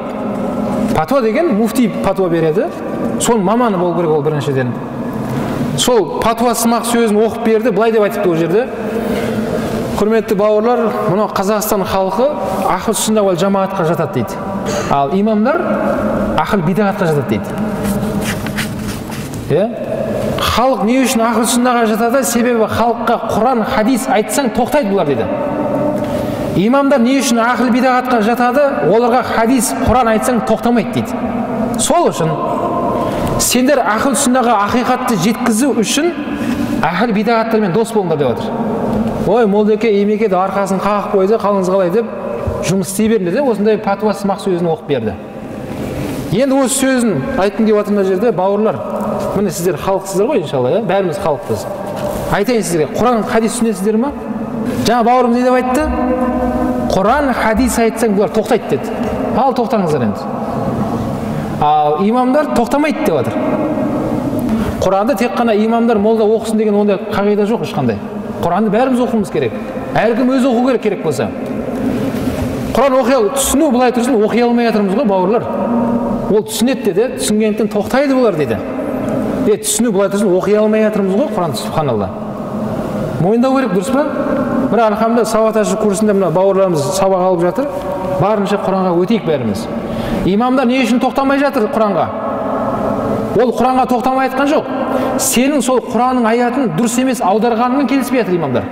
Патуа деген муфти патуа береді. Соның маманы болу керек ол біріншіден. Сол патуа сымақ сөзін оқып берді, былай деп айтыпты ол жерде. Құрметті бауырлар, мынау Қазақстан халқы ахл сүнна уәл жамағатқа жатады дейді. Ал имамдар ахл бидағатқа жатады дейді. Халық не үшін ахл сүннаға жатады? Себебі халыққа Құран, хадис айтсаң тоқтайды бұлар дейді. Имамдар не үшін ахл бидағатқа жатады? Оларға хадис, Құран айтсаң тоқтамайды дейді. Сол үшін сендер ахл сүннаға ақиқатты жеткізу үшін ахл бидағаттармен дос болыңдар деп отыр. Ой, молдеке, емеке де арқасын қағып қойды, қалыңыз қалай деп жұмыс істей беріңдер деп осындай патуа сымақ сөзін оқып берді. Енді осы сөзін айтқым келіп жатыр мына жерде, бауырлар, міне сіздер халықсыздар ғой иншалла, бәріміз халықпыз. Айтайын сіздерге, Құран, хадис түсінесіздер ма? Жаңа бауырым не деп айтты? Құран, хадис айтсаң бұлар тоқтайды деді. Ал тоқтаңыздар енді. Ал имамдар тоқтамайды деп жатыр. Құранды тек қана имамдар молда оқысын деген ондай қағида жоқ ешқандай. Құранды бәріміз оқуымыз керек. Әркім өзі оқу керек, керек болса. Құран оқи, түсіну былай тұрсын, оқи алмай жатырмыз ғой бауырлар. Ол түсінеді деді, түсінгендіктен тоқтайды бұлар деді. Түсіну былай тұрсын, оқи алмай жатырмыз ғой Құранды, субханалла. Мойындау керек, дұрыс па? Бірақ альхамдулилла сауат ашу курсында мына бауырларымыз сабақ алып жатыр. Барынша Құранға өтейік бәріміз. Имамдар не үшін тоқтамай жатыр Құранға? Ол Құранға тоқтамай айтқан жоқ. Сенің сол Құранның аятын дұрыс емес аударғаныңмен келіспей жатыр имамдар.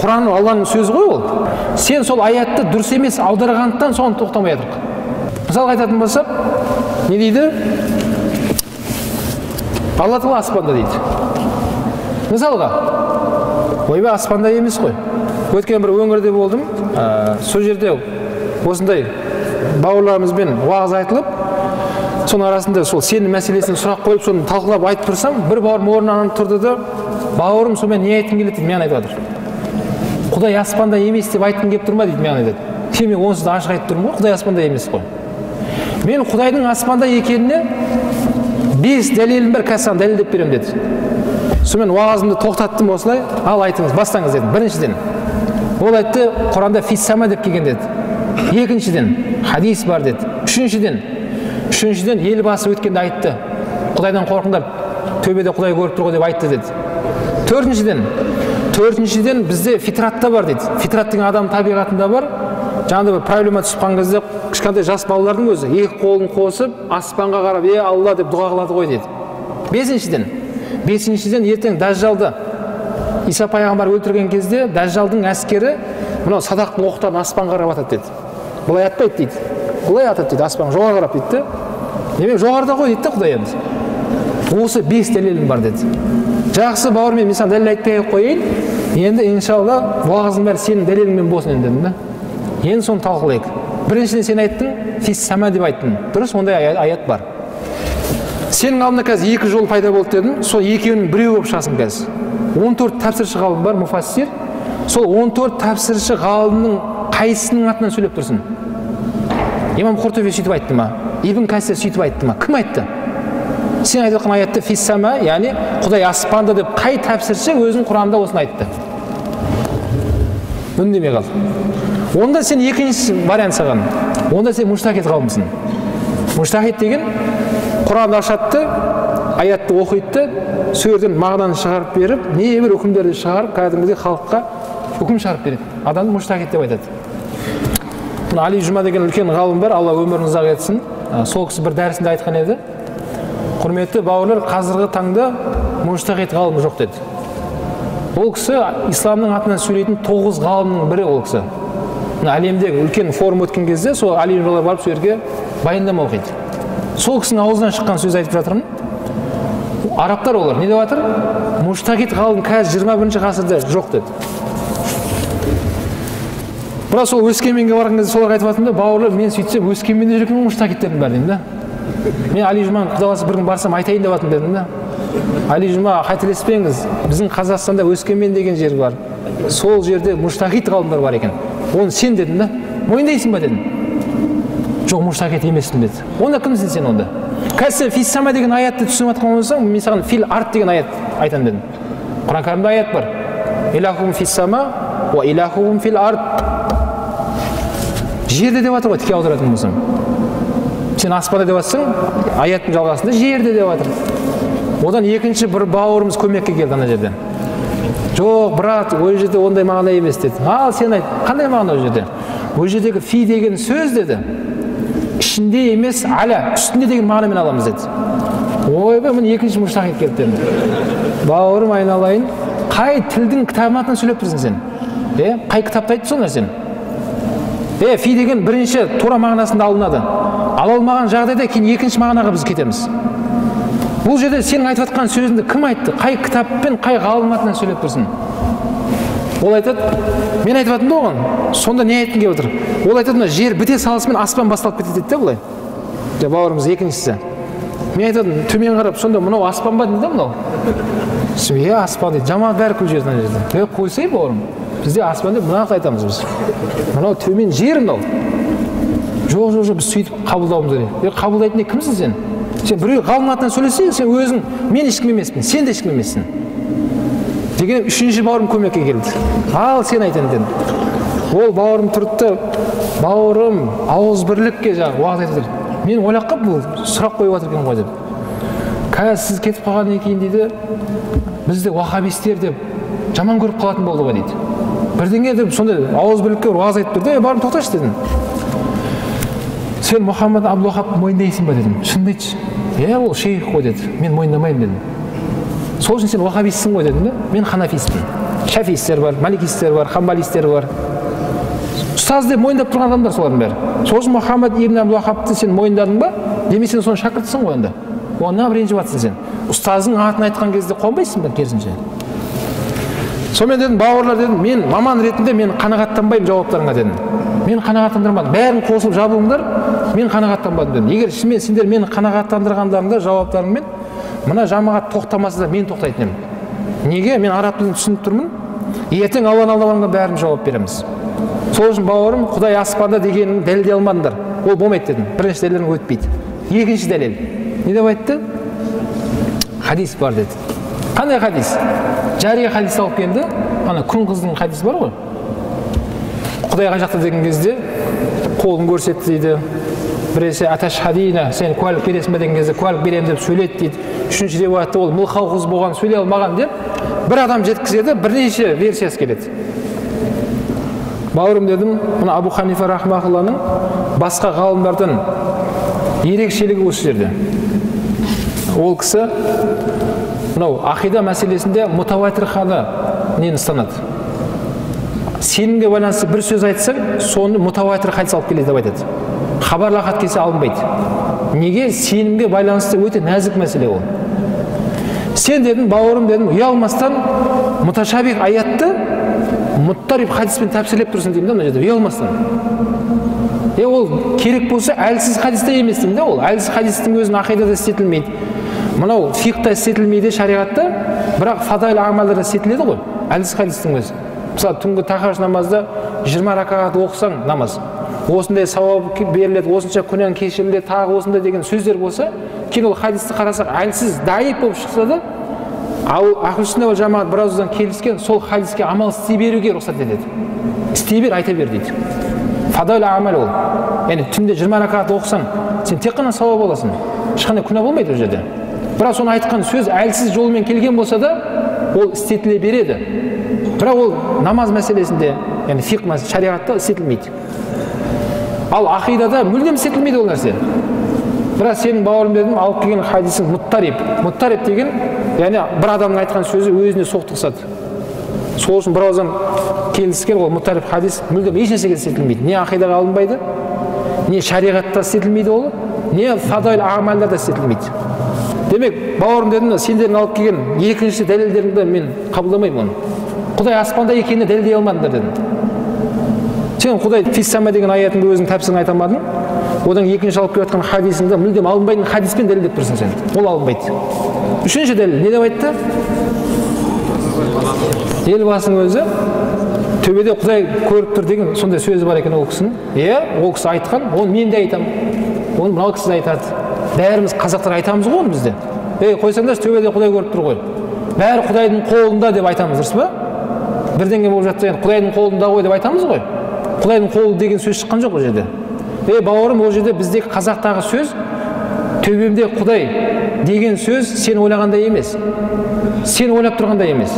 Құран Алланың сөзі ғой ол. Сен сол аятты дұрыс емес аударғандықтан соны тоқтамай жатыр. Мысалға айтатын болсақ, не дейді? Алла тағала аспанда дейді. Мысалға, ойбай, аспанда емес қой. Өткен бір өңірде болдым, сол жерде осындай бауырларымызбен уағыз айтылып, соның арасында сол сенім мәселесін сұрақ қойып, соны талқылап айтып тұрсам, бір бауырым орнынан тұрды да, бауырым сонымен не айтқың келеді дейді, маған айтып жатыр. Құдай аспанда емес деп айтқың келіп тұр ма дейді, маған айтады. Мен онсыз да ашық айтып тұрмын ғой, Құдай аспанда емес қой. Мен Құдайдың аспанда екеніне 5 дәлелім бар, қазір саған дәлелдеп беремін деді. Сонымен уағызымды тоқтаттым осылай, ал айтыңыз, бастаңыз дедім. Біріншіден, Ол айтты, Құранда фиссама деп келген деді. Екіншіден, хадис бар деді. Үшіншіден, елбасы өткенде айтты. Құдайдан қорқыңдар, төбеде Құдай көріп тұр ғой деп айтты деді. Төртіншіден бізде фитратта бар дейді. Фитрат деген адам табиғатында бар. Жаңағыдай бір проблема түсіп қалған кезде кішкентай жас балалардың өзі екі қолын қосып аспанға қарап, е Алла деп дұға қылады ғой дейді. Бесіншіден ертең Дәжжалды Иса пайғамбар өлтірген кезде Дәжжалдың әскері мынау садақтың оқтарын аспанға қарап атады деді. Былай атпайды дейді. Былай атады дейді, аспан жоғары қарап дейді. Демек жоғарыда ғой дейді Құдай енді. Осы 5 дәлелім бар деді. Жақсы бауырым, мен саған дәлел айтпай ақ қояйын. Енді иншалла уағыздың бәрі сенің дәлеліңмен болсын енді дедім да. Енді соны талқылайық. Біріншіден сен айттың, фиссама деп айттың. Дұрыс, ондай аят бар. Сенің алдында қазір екі жол пайда болды дедім. Сол екеуінің біреуі болып шығасың қазір. 14 тәпсірші ғалым бар, муфассир. Сол 14 тәпсірші ғалымның қайсысының атынан сөйлеп тұрсың? Имам Құртуби сөйтіп айтты ма? Ибн Кәсир сөйтіп айтты ма? Кім айтты? Сен айтып жатқан аятты фиссама, яғни Құдай аспанда деп қай тәпсірші өзінің Құранда осыны айтты? Үндемей қалды. Онда сен екінші вариант саған. Онда сен мужтахид ғалымсың. Мужтахид деген Құранды ашады, аятты оқиды, сол жерден мағынаны шығарып беріп, небір үкімдерді шығарып, кәдімгідей халыққа үкім шығарып береді. Адамды мужтахид деп айтады. Мына Али Жұма деген үлкен ғалым бар, Алла өмірін ұзақ етсін. Сол кісі бір дәрісінде айтқан еді. Құрметті бауырлар, қазіргі таңда мужтахид ғалым жоқ деді. Ол кісі исламның атынан сөйлейтін 9 ғалымның бірі ол кісі. Мына әлемдегі үлкен форум өткен кезде сол Али Жұмалар барып сол жерге баяндама оқиды. Сол кісінің аузынан шыққан сөз айтып жатырмын. Арабтар олар не деп жатыр? Мужтахид ғалым қазір 21-ші ғасырда жоқ деді. Бірақ сол Өскеменге барған кезде соларға айтып жатырмын да, бауырлар, мен сөйтсем Өскеменде жүр екен мужтахидтердің бәрі деймін да. Мен Али Жұманың құда қаласа бір күн барсам айтайын деп жатырмын дедім да. Али Жұма, қателеспеңіз, біздің Қазақстанда Өскемен деген жер бар. Сол жерде мужтахид ғалымдар бар екен. Оны сен дедім да. Мойындайсың ба дедім. Жоқ, мужтахид емеспін деді. Онда кімсің сен онда? Қазір сен фиссама деген аятты түсініп жатқан болсаң, мен саған фил арт деген аят айтамын дедім. Құран кәрімде аят бар. Илахум фиссама уа илахум фил арт. Жерде деп жатыр ғой, тіке аударатын болсам. Сен аспанда деп жатсаң, аяттың жалғасында жерде деп жатыр. Одан екінші бір бауырымыз көмекке келді ана жерден. Жоқ, брат, ол жерде ондай мағына емес деді. Ал сен айт, қандай мағына ол жерде? Ол жердегі фи деген сөз деді. Ішінде емес, аля, үстінде деген мағынамен аламыз деді. Ойбай, міне екінші мужтахид келді дедім. Бауырым айналайын, қай тілдің кітабының атынан сөйлеп тұрсың сен? Қай кітапта айтты сол нәрсені? Фи деген бірінші тура мағынасында алынады. Ала алмаған жағдайда кейін екінші мағынаға біз кетеміз. Бұл жерде сенің айтып жатқан сөзіңді кім айтты? Қай кітаппен, қай ғалым атынан сөйлеп тұрсың? Ол айтады, мен айтып жатырмын да оған. Сонда не айтқың келіп отыр? Ол айтады, мына жер біте салысымен аспан басталып кетеді дейді да былай. Бауырымыз екіншісі. Мен айтадым, төмен қарап, сонда мынау аспан ба дейді да мынау? Е, аспан дейді. Жамағат бәрі күліп жіберді ана жерде. Е, қойсай бауырым. Бізде аспан деп мынақты айтамыз біз. Мынау төмен жер мынау. Жоқ, жоқ, жоқ, біз сөйтіп қабылдауымыз керек. Е, қабылдайтын кімсің сен? Сен біреу ғалым атынан сөйлесең, сен өзің, мен ешкім емеспін, сен де ешкім емессің. Деген үшінші бауырым көмекке келді. Ал сен айт енді дедім. Ол бауырым тұрды, бауырым ауызбірлікке жаңағы уағыз айтып отыр. Мен ойлап қалып, бұл сұрақ қойып жатыр екен ғой деп. Қазір сіз кетіп қалғаннан кейін дейді, бізді уахабистер деп жаман көріп қалатын болды ғой дейді. Бірдеңе деп сондай ауызбірлікке уағыз айтып тұр. Бауырым тоқташы дедім. Сен Мұхаммад Абдул-Вахабты мойындайсың ба дедім. Шынымды айтшы. Е, ол шейх қой деді. Мен мойындамаймын дедім. Сол үшін сен уахабистсің ғой дедім да. Мен ханафистпін. Шафистер бар, маликистер бар, хамбалистер бар. Ұстаз деп мойындап тұрған адамдар солардың бәрі. Сол үшін Мұхаммад ибн Абдул-Вахабты сен мойындадың ба? Демек сен соның шәкіртісің ғой енді. Оған неғып ренжіп жатсың сен? Ұстаздың атын айтқан кезде қуанбайсың ба керісінше? Сонымен дедім, бауырлар дедім, мен маман ретінде мен қанағаттанбаймын жауаптарыңа дедім. Мен қанағаттандырмадым. Бәрін қосылып жабылыңдар, мен қанағаттанбадым дедім. Егер шынымен сендер мені қанағаттандырғандарыңда жауаптарыңмен мына жамағат тоқтамаса да мен тоқтайтын едім. Неге? Мен араб тілін түсініп тұрмын. Ертең Алланың алдына барғанда бәрін жауап береміз. Сол үшін бауырым, Құдай аспанда дегенін дәлелдей алмадыңдар. Ол болмайды дедім. Бірінші дәлелің өтпейді. Екінші дәлел. Не деп айтты? Хадис бар деді. Қандай хадис? Жария хадис алып келді. Ана күн қыздың хадисі бар ғой. Құдай қай жақта деген кезде қолын көрсетті дейді. Біресе аташхадина, сен куәлік бересің бе деген кезде куәлік беремін деп сөйледі дейді. Үшінші риуаятта ол мылқау қыз болған, сөйлей алмаған деп бір адам жеткізеді, бірнеше версиясы келеді. Бауырым дедім, мына Абу Ханифа рахмаһулланың басқа ғалымдардан ерекшелігі осы жерде. Ол кісі мынау ақида мәселесінде мутаватир ханы нені ұстанады. Сенімге байланысты бір сөз айтсаң, соны мутаватир хадис алып келеді деп айтады. Хабарлы хат келсе алынбайды. Неге? Сенімге байланысты өте нәзік мәселе ол. Сен дедім, бауырым дедім, ұялмастан муташабих аятты муттариб хадиспен тәпсірлеп тұрсың деймін да, мына жерде ұялмастан. Ол керек болса әлсіз хадисте емес деймін да, ол әлсіз хадистің өзін ақидада істетілмейді. Мынау фиқта істетілмейді шариғатта, бірақ фадаил амалдарда істетіледі ғой, әлсіз хадистің өзі. Мысалы, түнгі тахажжуд намазда 20 ракағат оқысаң намаз, осындай сауап беріледі, осынша күнәң кешіріледі, тағы осындай деген сөздер болса, кейін ол хадисті қарасақ әлсіз, даиф болып шықса да, ал ахлы сүнна уәл жамағат біраздан келіскен, сол хадиске амал істей беруге рұқсат етеді. Істей бер, айта бер дейді. Фадаил амал ол. Яғни түнде 20 ракағат оқысаң, сен тек қана сауап аласың. Ешқандай күнә болмайды ол жерде. Бірақ соны айтқан сөз әлсіз жолмен келген болса да, ол істетіле береді. Бірақ ол намаз мәселесінде, яғни фиқх шариғатта істетілмейді. Ал ақидада мүлдем істетілмейді ол нәрсе. Бірақ сенің бауырым дедім, алып келген хадисің муттариб. Муттариб деген, яғни бір адамның айтқан сөзі өзіне соқтығысады. Сол үшін бір ауыздан келіскен ол муттариб хадис мүлдем еш нәрсеге істетілмейді. Не ақидаға алынбайды, не шариғатта істетілмейді ол, не фадаил амалдарда істетілмейді. Демек, бауырым дедім, сендердің алып келген екінші дәлелдеріңді мен қабылдамаймын оны. Құдай аспанда екенін дәлелдей алмадыңдар дедім. Сен Құдай фиссама деген аятыңды өзің тәпсірін айта алмадың. Одан екінші алып келіп жатқан хадисіңді мүлдем алынбайтын хадиспен дәлелдеп тұрсың сен. Ол алынбайды. Үшінші дәлел не деп айтты? Елбасының өзі төбеде Құдай көріп тұр деген сондай сөзі бар екен ол кісінің. Иә, ол кісі айтқан, оны мен де айтамын. Оны мынау кісі де айтады. Бәріміз қазақтар айтамыз ғой оны бізде. Ей, қойсаңдаршы, төбеде Құдай көріп тұр ғой. Бәрі Құдайдың қолында деп айтамыз, дұрыс па? Бірдеңе болып жатса, енді Құдайдың қолында ғой деп айтамыз ғой. Құдайдың қолы деген сөз шыққан жоқ ол жерде. Ей, бауырым, ол жерде біздегі қазақтағы сөз төбемде Құдай деген сөз сен ойлағандай емес. Сен ойлап тұрғандай емес.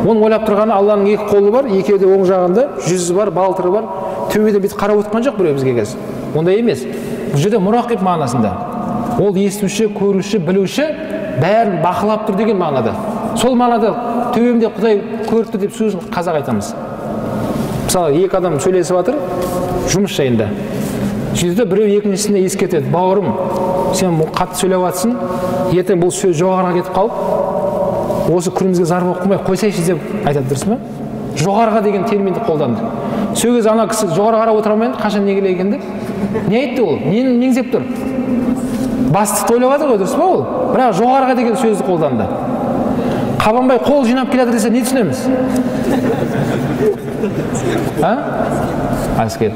Оның ойлап тұрғаны Алланың екі қолы бар, екеуі де оң жағында, жүзі бар, балтыры бар. Төбеден бүйтіп қарап отырған жоқ біреу бізге қазір. Ондай емес. Бұл жерде мұрақиб мағынасында. Ол естуші, көруші, білуші, бәрін бақылап тұр деген мағынада. Сол мағынада төбемде Құдай көріп тұр деп сөзін қазақ айтамыз. Мысалы, екі адам сөйлесіп жатыр жұмыс жайында. Сөйтеді біреу екіншісіне ескертеді: бауырым, сен қатты сөйлеп жатсың, ертең бұл сөз жоғарыға кетіп қалып, осы күнімізге зар болып қалмай қойсайшы деп айтады, дұрыс па? Жоғарыға деген терминді қолданды. Сол кезде ана кісі жоғары қарап отыра алмайды, қашан не келе екен деп. Не айтты ол? Нені меңзеп тұр? Бастықты ойлап жатыр ғой, дұрыс па ол? Бірақ жоғарыға деген сөзді қолданды. Қабанбай қол жинап келе жатыр десе не түсінеміз? А? Әскер.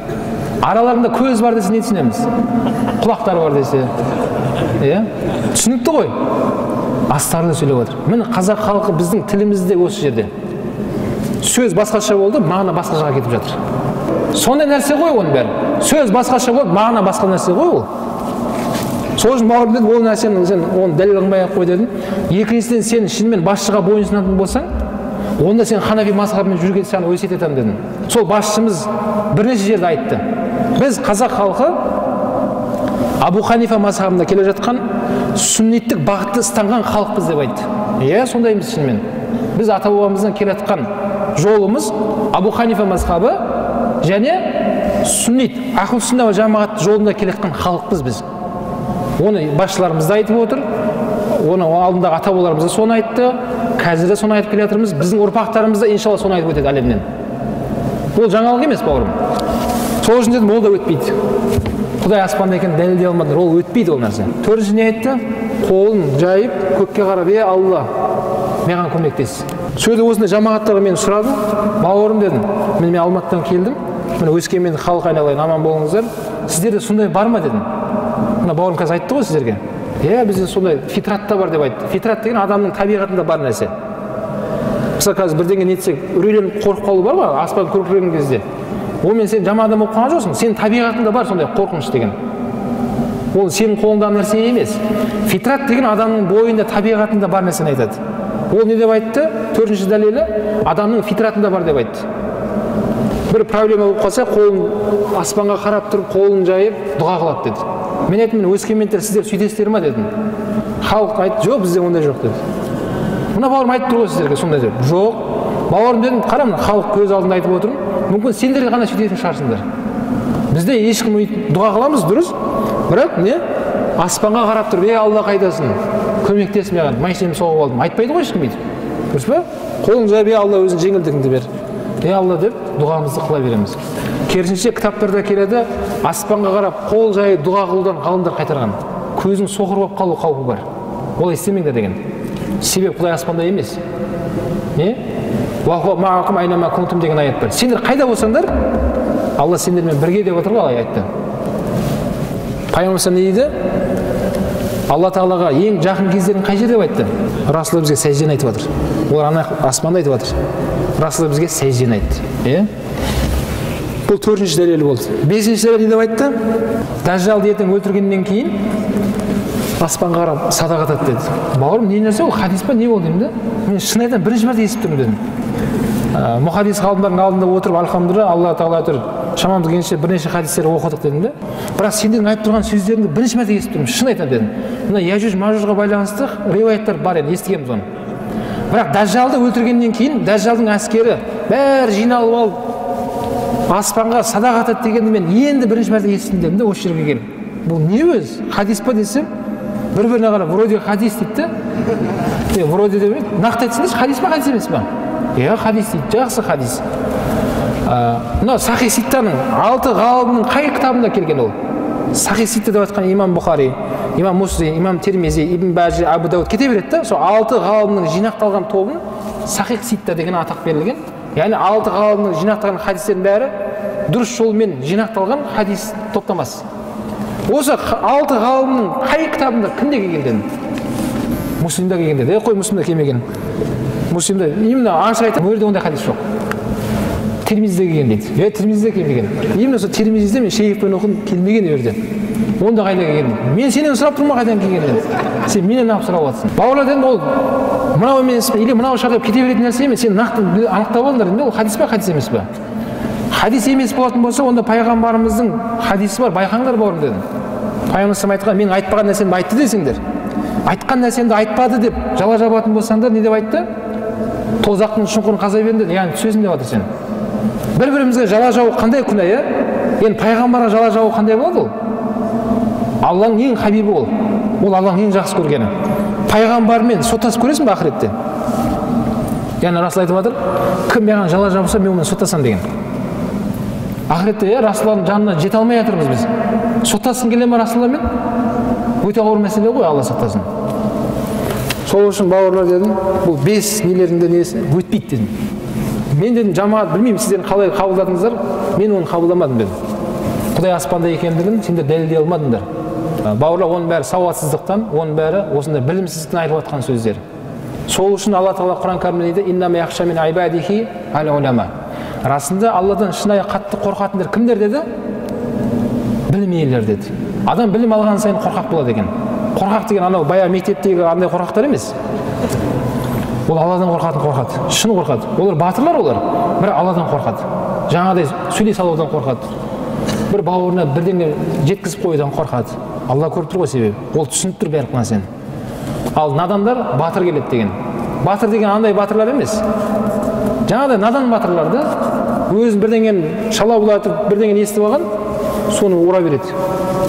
Араларында көз бар десе не түсінеміз? Құлақтар бар десе. Иә? Түсінікті ғой. Астарлы сөйлеп отыр. Міне қазақ халқы біздің тілімізде осы жерде. Сөз басқаша болды, мағына басқа жаққа кетіп жатыр. Сондай нәрсе ғой оның бәрі. Сөз басқаша болды, мағына басқа нәрсе ғой ол. Сол үшін бауырым дедім, ол нәрсені сен оны дәлел қылмай ақ қой дедім. Екіншіден, сен шынымен басшыға бойынсынатын болсаң, онда сен ханафи мазхабымен жүрген саған өсиет етемін дедім. Сол басшымыз бірнеше жерде айтты. Біз қазақ халқы Абу Ханифа мазхабында келе жатқан сүннеттік бағытты ұстанған халықпыз деп айтты. Иә, сондаймыз шынымен. Біз ата-бабамыздан келе жатқан жолымыз Абу Ханифа мазхабы және сүннет, ахлы сүнна уәл жамағат жолында келе жатқан халықпыз біз. Оны басшыларымыз да айтып отыр, оны алдындағы ата-бабаларымыз да соны айтты, қазір де соны айтып келе жатырмыз, біздің ұрпақтарымыз да иншалла соны айтып өтеді әлемнен. Ол жаңалық емес, бауырым. Сол үшін дедім, ол да өтпейді. Құдай аспанда екенін дәлелдей алмадыңдар, ол өтпейді ол нәрсе. Төртінші не айтты? Қолын жайып, көкке қарап, е Алла, маған көмектес. Сол жерде осындай жамағаттарға мен сұрадым, бауырым дедім, мен Алматыдан келдім, міне Өскемен халық айналайын, аман болыңыздар, сіздерде сондай бар ма дедім. Мына бауырым қазір айтты ғой сіздерге. Иә, бізде сондай фитратта бар деп айтты. Фитрат деген адамның табиғатында бар нәрсе. Мысалы, қазір бірдеңе нетсек, үрейленіп қорқып қалу бар ғой, аспан көркіреген кезде. Онымен сен жаман адам болып қалған жоқсың, сенің табиғатыңда бар сондай қорқыныш деген. Ол сенің қолыңдағы нәрсе емес. Фитрат деген адамның бойында, табиғатында бар нәрсені айтады. Ол не деп айтты? Төртінші дәлелі, адамның фитратында бар деп айтты. Бір проблема болып қалса, қолын аспанға қарап тұрып, қолын жайып, дұға қылады деді. Мен айттым, мен өскемендер сіздер сөйтесіздер ма дедім. Халық айтты, жоқ, бізде ондай жоқ деді. Мына бауырым айтып тұр ғой сіздерге сондай деп. Жоқ, бауырым дедім, қара мына халық көз алдында айтып отырмын, мүмкін сендер ғана сөйтетін шығарсыңдар. Бізде ешкім дұға қыламыз, дұрыс, бірақ не? Аспанға қарап тұрып, ей Алла қайдасың, көмектес маған, машинамды соғып алдым. Айтпайды ғой ешкім өйтіп. Дұрыс па? Қолың жайып, ей Алла өзің жеңілдігіңді бер. Ей Алла деп дұғамызды қыла береміз. Керісінше кітаптарда келеді, аспанға қарап қол жайып дұға қылудан ғалымдар қайтарған. Көзің соқыр болып қалу қаупі бар. Олай істемеңдер деген. Себеп Құдай аспанда емес. Не? Деген аят бар. Сендер қайда болсаңдар, Алла сендермен бірге деп отыр ғой, Алла айтты. Пайғамбар не дейді? Алла тағалаға ең жақын кездерің қай жерде деп айтты? Расул бізге сәждені айтып жатыр. Олар ана аспанда айтып жатыр. Расул бізге сәждені айтты. Е? Бұл төртінші дәлел болды. Бесінші дәлел не деп айтты? Дәжжалды ертең өлтіргеннен кейін аспанға қарап садақа атады деді. Бауырым, не нәрсе ол? Хадис па, не болды деймін де. Мен шын айтамын, бірінші мәрте естіп тұрмын дедім. Мұхаддис ғалымдардың алдында отырып, альхамдулилла, Алла тағала әйтеуір шамамыз келгенше бірнеше хадистер оқыдық дедім де. Бірақ сендердің айтып тұрған сөздеріңді бірінші мәрте естіп тұрмын, шын айтамын дедім. Мына Яжуж Мажужға байланысты риуаяттар бар еді, естігенбіз оны. Бірақ Дәжжалды өлтіргеннен кейін Дәжжалдың әскері бәрі жиналып алып аспанға садақа атады дегенді мен енді бірінші мәрте естідім дедім де, осы жерге келіп. Бұл не өз? Хадис па десем, бір-біріне қарап, вроде хадис дейді де. Вроде демейді, нақты айтсаңдаршы, хадис па, хадис емес па? Иә, хадис дейді, жақсы хадис. Мынау Сахи Ситтаның алты ғалымның қай кітабында келген ол? Сахи Ситта деп айтқан имам Бұхари, имам Муслим, имам Термизи, Ибн Бажи, Абу Дауд кете береді да, сол алты ғалымның жинақталған тобын Сахи Ситта деген атақ берілген. Яғни алты ғалымның жинақталған хадистердің бәрі дұрыс жолмен жинақталған хадис топтамасы. Осы алты ғалымның қай кітабында кімде келген дедім? Муслимда келген деді. Қой, Муслимда келмеген. Муслимда именно ашық айтамын, ол жерде ондай хадис жоқ. Термизде келген дейді. Термизде келмеген. Именно сол Термизде мен шейхпен оқыдым, келмеген ол жерде. Онда қайда келген? Мен сенен сұрап тұрмын қайдан келгенін. Сен менен неғып сұрап жатырсың? Бауырлар дедім, ол мынау емес или мынау шығар деп кете беретін нәрсе емес. Сен нақты анықтап алыңдар дедім, ол хадис па, хадис емес па? Хадис емес болатын болса, онда пайғамбарымыздың хадисі бар, байқаңдар бауырым дедім. Пайғамбарымыз айтқан, мен айтпаған нәрсемді айтты десеңдер, айтқан нәрсемді айтпады деп жала жабатын болсаңдар, не деп айтты? Тозақтың шұңқырын қаза беріңдер, яғни түсесің деп жатыр сен. Бір-бірімізге жала жабу қандай күнә, иә? Енді пайғамбарға жала жабу қандай болады ол? Алланың ең хабибі ол. Ол Алланың ең жақсы көргені. Пайғамбармен соттасып көресің бе ақыретте? Яғни Расул айтып жатыр, кім маған жала жабса, мен онымен соттасам деген. Ақыретте, иә, Расулланың жанына жете алмай жатырмыз біз. Соттасқың келе ме Расулламен? Өте ауыр мәселе ғой, Алла сақтасын. Сол үшін бауырлар дедім, бұл бес нелеріңді несі өтпейді дедім. Мен дедім, жамағат білмеймін, сіздер қалай қабылдадыңыздар, мен оны қабылдамадым дедім. Құдай аспанда екендігін сендер дәлелдей алмадыңдар. Бауырлар, оның бәрі сауатсыздықтан, оның бәрі осындай білімсіздіктен айтып жатқан сөздер. Сол үшін Алла тағала Құран кәрімде дейді, иннама яхша мин ибадихи ал-улама. Расында Алладан шынайы қатты қорқатындар кімдер деді? Білім иелері деді. Адам білім алған сайын қорқақ болады екен. Қорқақ деген анау баяғы мектептегі андай қорқақтар емес. Ол Алладан қорқатын қорқады, шын қорқады. Олар батырлар олар, бірақ Алладан қорқады. Жаңағыдай сөйлей салудан қорқады. Бір бауырына бірдеңе жеткізіп қоюдан қорқады. Алла көріп тұр ғой себебі. Ол түсініп тұр барлық нәрсені. Ал надандар батыр келеді деген. Батыр деген андай батырлар емес. Жаңағыдай надан батырлар да өзін бірдеңені шала бұлатып, бірдеңені естіп алған, соны ұра береді.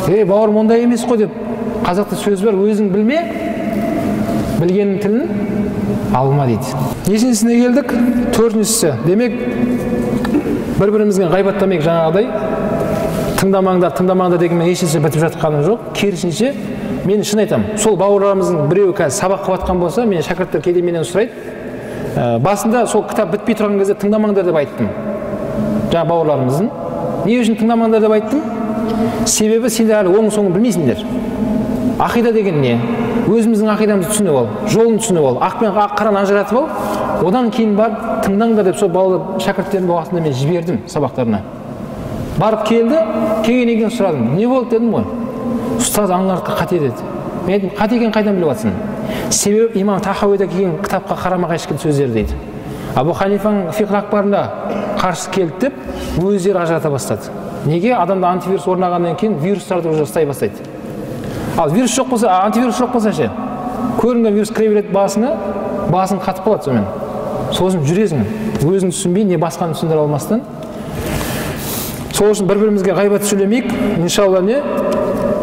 Ей, бауырым, ондай емес қой деп. Қазақта сөз бар, өзің білме, білгеннің тілін алма дейді. Нешіншісіне келдік? Төртіншісі. Демек, бір-бірімізге ғайбаттамайық жаңағыдай. Тыңдамаңдар, тыңдамаңдар дегенмен ешнәрсе бітіп жатқаным жоқ. Керісінше, мен шын айтамын, сол бауырларымыздың біреуі қазір сабақ қылып жатқан болса, мен шәкірттер кейде менен сұрайды. Басында сол кітап бітпей тұрған кезде тыңдамаңдар деп айттым. Жаңа бауырларымыздың. Не үшін тыңдамаңдар деп айттым? Себебі сендер әлі оң соңын білмейсіңдер. Ақида деген не? Өзіміздің ақидамызды түсініп ал, жолын түсініп ал, ақ пен ақ қараны ажыратып ал, одан кейін барып тыңдаңдар деп сол балалар шәкірттерімді уақытында мен жібердім сабақтарына. Барып келді, келгеннен кейін сұрадым. Не болды дедім ғой. Ұстаз аналардікі қате деді. Мен айттым, қате екенін қайдан біліп жатсың? Себебі имам Тахауида келген кітапқа қарама-қайшы келген сөздер дейді. Абу Ханифаның фиқх акбарына қарсы келді деп өздері ажырата бастады. Неге? Адамда антивирус орнағаннан кейін вирустарды уже ұстай бастайды. Ал вирус жоқ болса, антивирус жоқ болса ше, көрінген вирус кіре береді басына, басың қатып қалады сонымен. Сосын жүресің, өзің түсінбей, не басқаны түсіндіре алмастан. Сол үшін бір-бірімізге ғайбат сөйлемейік. Иншалла не?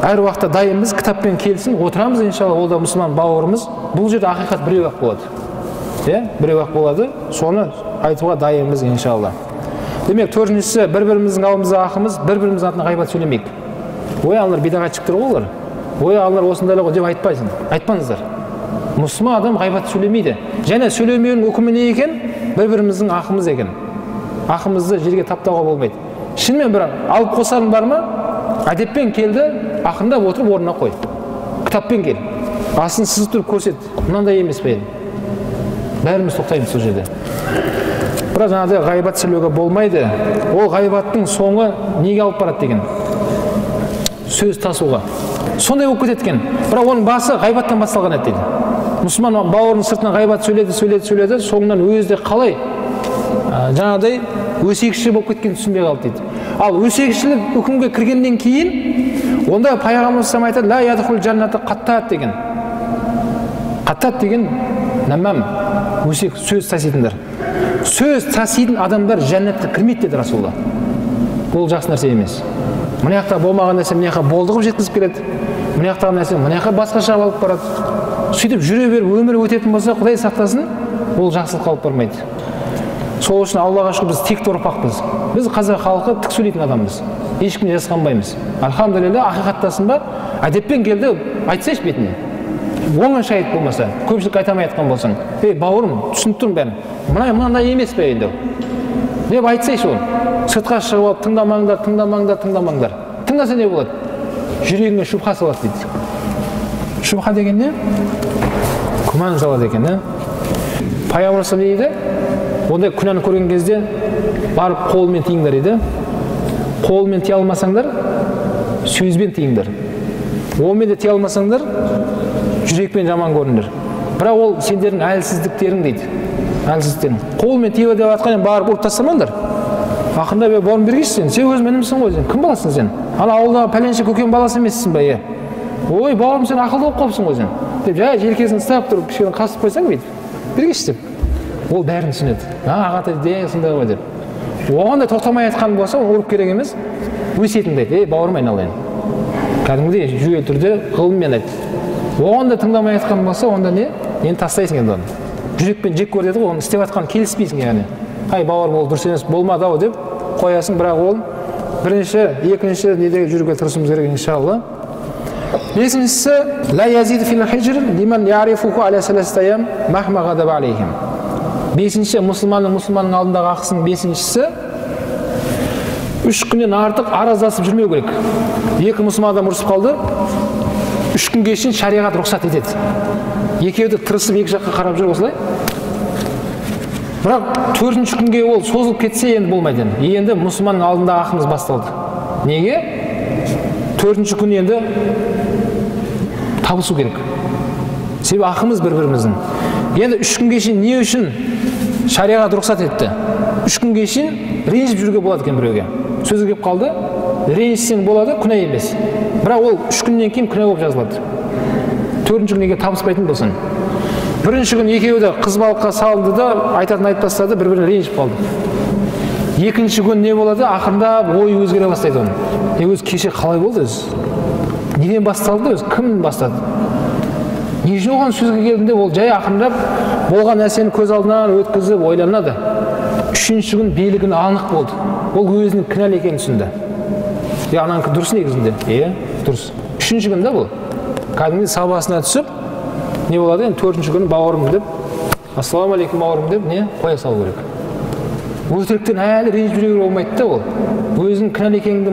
Әр уақытта дайынбыз, кітаппен келсін, отырамыз иншалла, ол да мұсылман бауырымыз. Бұл жерде ақиқат біреу-ақ болады. Иә, біреу-ақ болады. Соны айтуға дайынбыз иншалла. Демек, төртіншісі, бір-біріміздің алдымызда ақымыз, бір-біріміздің атына ғайбат сөйлемейік. Ой, аналар бидағатшықтыр ғой олар. Ой, аналар осындайлар ғой деп айтпайсың. Айтпаңыздар. Мұсылман адам ғайбат сөйлемейді. Және сөйлемеуінің үкімі не екен? Бір-біріміздің ақымыз екен. Ақымызды жерге таптауға болмайды. Шынымен бір алып қосарың бар ма? Әдеппен келді, ақырындап отырып орнына қой. Кітаппен кел. Асын сызып тұрып көрсет. Мынандай емес пе енді? Бәріміз тоқтаймыз сол жерде. Бірақ жаңағыдай ғайбат сөйлеуге болмайды. Ол ғайбаттың соңы неге алып барады деген? Сөз тасуға. Сондай болып кетеді екен. Бірақ оның басы ғайбаттан басталған еді дейді. Мұсылман бауырының сыртынан ғайбат сөйледі, сөйледі, сөйледі, соңынан өзі де қалай жаңағыдай өсекші болып кеткенін түсінбей қалды дейді. Ал өсекшілік үкімге кіргеннен кейін онда пайғамбарымыз айтады, ла ядхул жаннаты қаттат деген. Қаттат деген нәмам, өсек, сөз таситындар. Сөз таситын адамдар жәннатқа кірмейді деді Расулалла. Бұл жақсы нәрсе емес. Мына жақта болмаған нәрсе мына жаққа болды қылып жеткізіп келеді. Мына жақтағы нәрсе мына жаққа басқаша алып барады. Сөйтіп жүре беріп өмір өтетін болса, Құдай сақтасын, ол жақсылыққа алып бармайды. Сол үшін Аллаға шүкір, біз текті ұрпақпыз. Біз қазақ халқы тік сөйлейтін адамбыз. Ешкімнен жасқанбаймыз. Альхамдулилля, ақиқаттасын ба? Әдеппен келді, айтсайшы бетіне. Оңай шайт болмаса, көпшілік айта алмай жатқан болсаң, ей бауырым, түсініп тұрмын бәрін. Мына мынандай емес пе енді? Деп айтсайшы оны. Сыртқа шығып алып тыңдамаңдар, тыңдамаңдар, тыңдамаңдар. Тыңдаса не болады? Жүрегіңе шүбһа салады дейді. Шүбһа деген не? Күмән салады екен, ә? Пайғамбарымыз не дейді? Ондай күнәні көрген кезде барып қолмен тиіңдер дейді. Қолмен тие алмасаңдар, сөзбен тиіңдер. Онымен де тие алмасаңдар, жүрекпен жаман көріңдер. Бірақ ол сендердің әлсіздіктерің дейді. Әлсіздіктерің. Қолмен тие деп жатқаннан барып ұрып тастамаңдар. Ақырында бауырым бергеші сен, сен өз інімсің ғой сен. Кім баласың сен? Ана ауылдағы пәленше көкем баласы емессің бе? Ой, бауырым, сен ақылды болып қалыпсың ғой сен. Деп жай желкесін ұстап тұрып кішкене қасып қойсаң бүйтіп. Бергеші деп. Ол бәрін түсінеді. Ағатай де сондай ғой деп. Оған да тоқтамай айтқан болса, ол ұрып керек емес, өсетін дейді. Ей, бауырым, айналайын. Кәдімгідей жүйелі түрде ғылыммен айт. Оған да тыңдамай айтқан болса, онда не? Енді тастайсың енді оны. Жүрекпен жек көр деді ғой, оны істеп жатқан келіспейсің яғни. Ай, бауырым, ол дұрыс емес, болмады ау деп қоясың, бірақ ол бірінші, екінші недегі жүруге тырысуымыз керек иншалла. Бесіншісі, ла язиду фил хижр лиман ярифуху аля саласати аям махма ғадаба алейхим. Бесінші, мұсылманның мұсылманның алдындағы ақысының бесіншісі, 3 күннен артық араздасып жүрмеу керек. Екі мұсылман адам ұрысып қалды, 3 күнге шейін шариғат рұқсат етеді. Екеуі де тырысып екі жаққа қарап жүр осылай. Бірақ 4-ші күнге ол созылып кетсе енді болмайды енді. Енді мұсылманның алдындағы ақымыз басталды. Неге? 4-ші күн енді табысу керек. Себебі ақымыз бір-біріміздің. Енді 3 күнге шейін не үшін шариғат рұқсат етті? 3 күнге шейін ренжіп жүруге болады екен біреуге. Сөзі келіп қалды, ренжісең болады, күнә емес. Бірақ ол 3 күннен кейін күнә болып жазылады. 4-ші күн егер табыспайтын болсаң. Бірінші күн екеуі де қызбалыққа салынды да, айтатын айтып тастады, бір-біріне ренжіп қалды. Екінші күн не болады? Ақырындап ой өзгере бастайды оның. Өзі кеше қалай болды өзі? Неден басталды өзі? Кім бастады? Не үшін оған сөзге келдім деп ол жай ақырындап болған нәрсені көз алдынан өткізіп ойланады. 3-ші күн билігін анық болды. Ол өзінің кінәлі екенін түсінді. Ананікі дұрыс негізінде. Дұрыс. 3-ші күн да бұл. Кәдімгідей сабасына түсіп, не болады енді 4-ші күні бауырым деп, ассалаумағалейкум бауырым деп не қоя салу керек. Өтіріктен әлі ренжіп жүре беруге болмайды да ол. Өзінің кінәлі екеніңді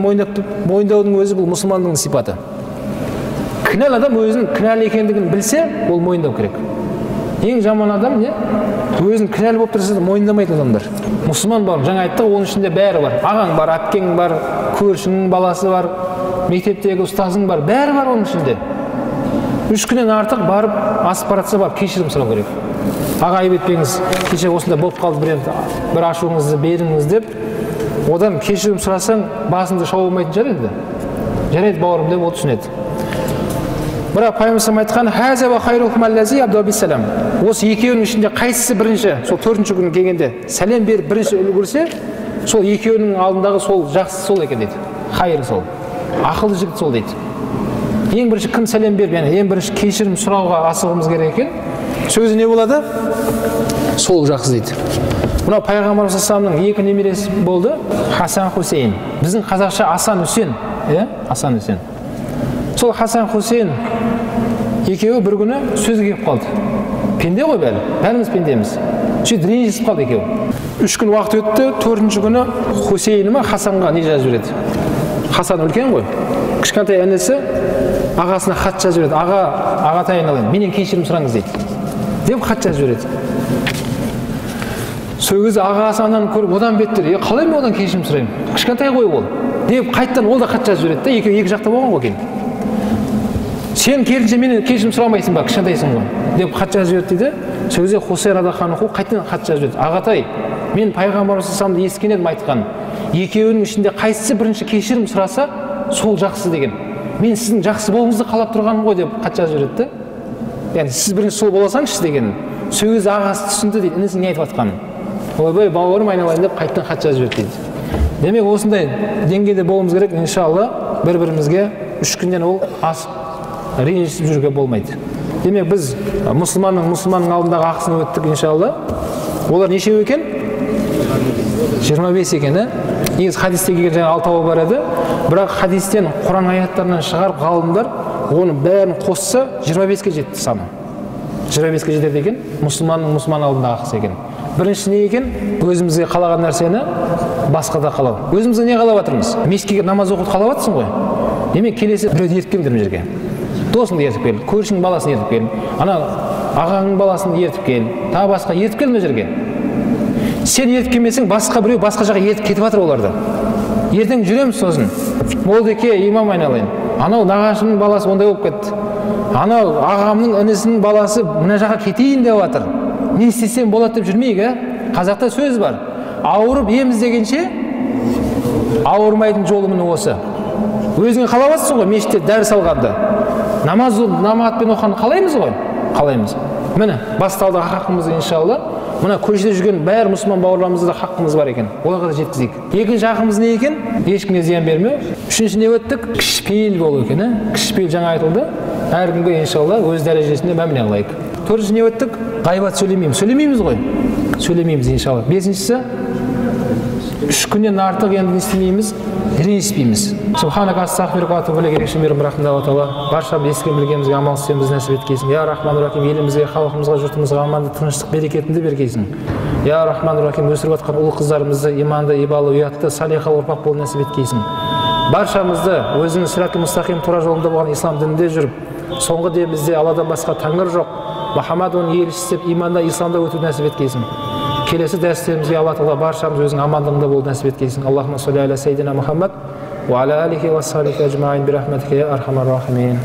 мойындаудың өзі бұл мұсылманның сипаты. Кінәлі адам өзінің кінәлі екендігін білсе, ол мойындау керек. Ең жаман адам не? Өзін кінәлі болып тұрса да мойындамайтын адамдар. Мұсылман бауырым, жаңа айттық, оның ішінде бәрі бар. Ағаң бар, әпкең бар, көршіңнің баласы бар, мектептегі ұстазың бар, бәрі бар оның ішінде. 3 күннен артық барып, асып баратса барып кешірім сұрау керек. Аға, айып етпеңіз, кеше осындай болып қалды, бір ашуыңызды беріңіз деп, одан кешірім сұрасаң, басыңды шауып алмайтын шығар енді. Жарайды бауырым деп ол түсінеді. Бірақ пайғамбарымыз айтқан, осы екеуінің ішінде қайсысы бірінші, сол 4-ші күні келгенде сәлем беріп бірінші үлгерсе, сол екеуінің алдындағы сол жақсы сол екен дейді. Хайыр сол. Ақылды жігіт сол дейді. Ең бірінші кім сәлем беріп, яғни ең бірінші кешірім сұрауға асығуымыз керек екен. Сөзі не болады? Сол жақсы дейді. Мынау пайғамбарымыз саллаллаху алейхи вассаламның 2 немересі болды, Хасан, Хусейн. Біздің қазақша Асан Үсен, иә? Асан Үсен. Сол Хасан, Хусейн екеуі бір күні сөзге келіп қалды. Пенде ғой бәрі, бәріміз пендеміз. Сөйтіп ренжісіп қалды екеуі. 3 күн уақыт өтті, 4-ші күні Хусейні ма Хасанға не жазып жібереді. Хасан үлкен ғой, кішкентай інісі ағасына хат жазып жібереді. Аға, ағатай айналайын, менен кешірім сұраңыз дейді. Деп хат жазып жібереді. Сол кезде ағасы ананы көріп, одан беттер, қалай мен одан кешірім сұраймын? Кішкентай ғой ол. Деп қайтадан ол да хат жазып жібереді де, екеуі екі жақта болған ғой кейін. Сен керісінше менен кешірім сұрамайсың ба, кішкентайсың ғой деп хат жазып жіберді дейді. Сол кезде Хусейн радиаллаху анху қайтадан хат жазып жіберді. Ағатай, мен пайғамбарымыз саллаллаху алейхи вассаламды естіген едім айтқан. Екеуінің ішінде қайсысы бірінші кешірім сұраса, сол жақсы деген. Мен сіздің жақсы болуыңызды қалап тұрғаным ғой деп хат жазып жіберді. Яғни сіз бірінші сол боласаңызшы деген. Сол кезде ағасы түсінді дейді, інісінің не айтып жатқанын. Ойбай, бауырым айналайын деп қайтадан хат жазып жіберді дейді. Демек осындай деңгейде болуымыз керек, иншалла, бір-бірімізге 3 күннен ол асып ренжісіп жүруге болмайды. Демек біз мұсылманның алдындағы ақысын өттік, иншалла. Олар нешеу екен? 25 екен, ә? Негізі хадисте келген жаңа 6-ауы бар еді. Бірақ хадистен, Құран аяттарынан шығарып ғалымдар оны бәрін қосса 25-ке жетті саны. 25-ке жетеді екен, мұсылманның мұсылман алдындағы ақысы екен. Бірінші не екен? Өзімізге қалаған нәрсені басқа да қалау. Өзімізге не қалап жатырмыз? Мешітке намаз оқуды қалап жатсың ғой. Демек келесі біреуді ертіп келіңдер мына жерге. Досыңды ертіп кел, көршінің баласын ертіп кел, ана ағаңның баласын ертіп кел, тағы басқа ертіп кел мына жерге. Сен ертіп келмесең, басқа біреу басқа жаққа ертіп кетіп жатыр оларды. Ертең жүреміз сосын. Молдеке, имам айналайын. Анау нағашымның баласы ондай болып кетті. Анау ағамның інісінің баласы мына жаққа кетейін деп жатыр. Не істесем болады деп жүрмейік, ә? Қазақта сөз бар. Ауырып ем іздегенше ауырмайтын жолы міне осы. Өзіңе қалап жатсың ғой мешітте дәріс алғанда. Намаз наматпен оқығанды қалаймыз ғой? Қалаймыз. Міне, басталды хақымыз иншалла. Мына көшеде жүрген бәрі мұсылман бауырларымызда да хақымыз бар екен. Оларға да жеткізейік. Екінші хақымыз не екен? Ешкімге зиян бермеу. Үшінші не өттік? Кішіпейіл болу екен, ә? Кішіпейіл жаңа айтылды. Әркімге иншалла өз дәрежесінде мәміле қылайық. Төртінші не өттік? Ғайбат сөйлемейміз. Сөйлемейміз ғой? Сөйлемейміз иншалла. Бесіншісі, 3 күннен артық енді не істемейміз? Ренжіспейміз. Субханака астағфирука ва атубу илейк. Ерекше мейірім рахмет Алла. Барша естіген білгенімізге амал істеуімізді нәсіп еткейсің. Я Рахман Рахим, елімізге, халқымызға, жұртымызға амандық, тыныштық, берекетіңді бергейсің. Я Рахман Рахим, өсіріп жатқан ұл қыздарымызды иманды, ибалы, ұятты, салиқалы ұрпақ болу нәсіп еткейсің. Баршамызды өзіңнің сират-ул мустақим тура жолында болған ислам дінінде жүріп, соңғы демімізде Алладан басқа тәңір жоқ, Мұхаммад оның елшісі деп иманда, исламда өту нәсіп еткейсің. Келесі дәрістерімізге Алла тағала баршамыз өзінің амандығында болу нәсіп еткейсің. Аллахумма салли аля саййидина Мұхаммад ва аля алихи ва сахбихи ажмаин би рахматика я архамар рахимин.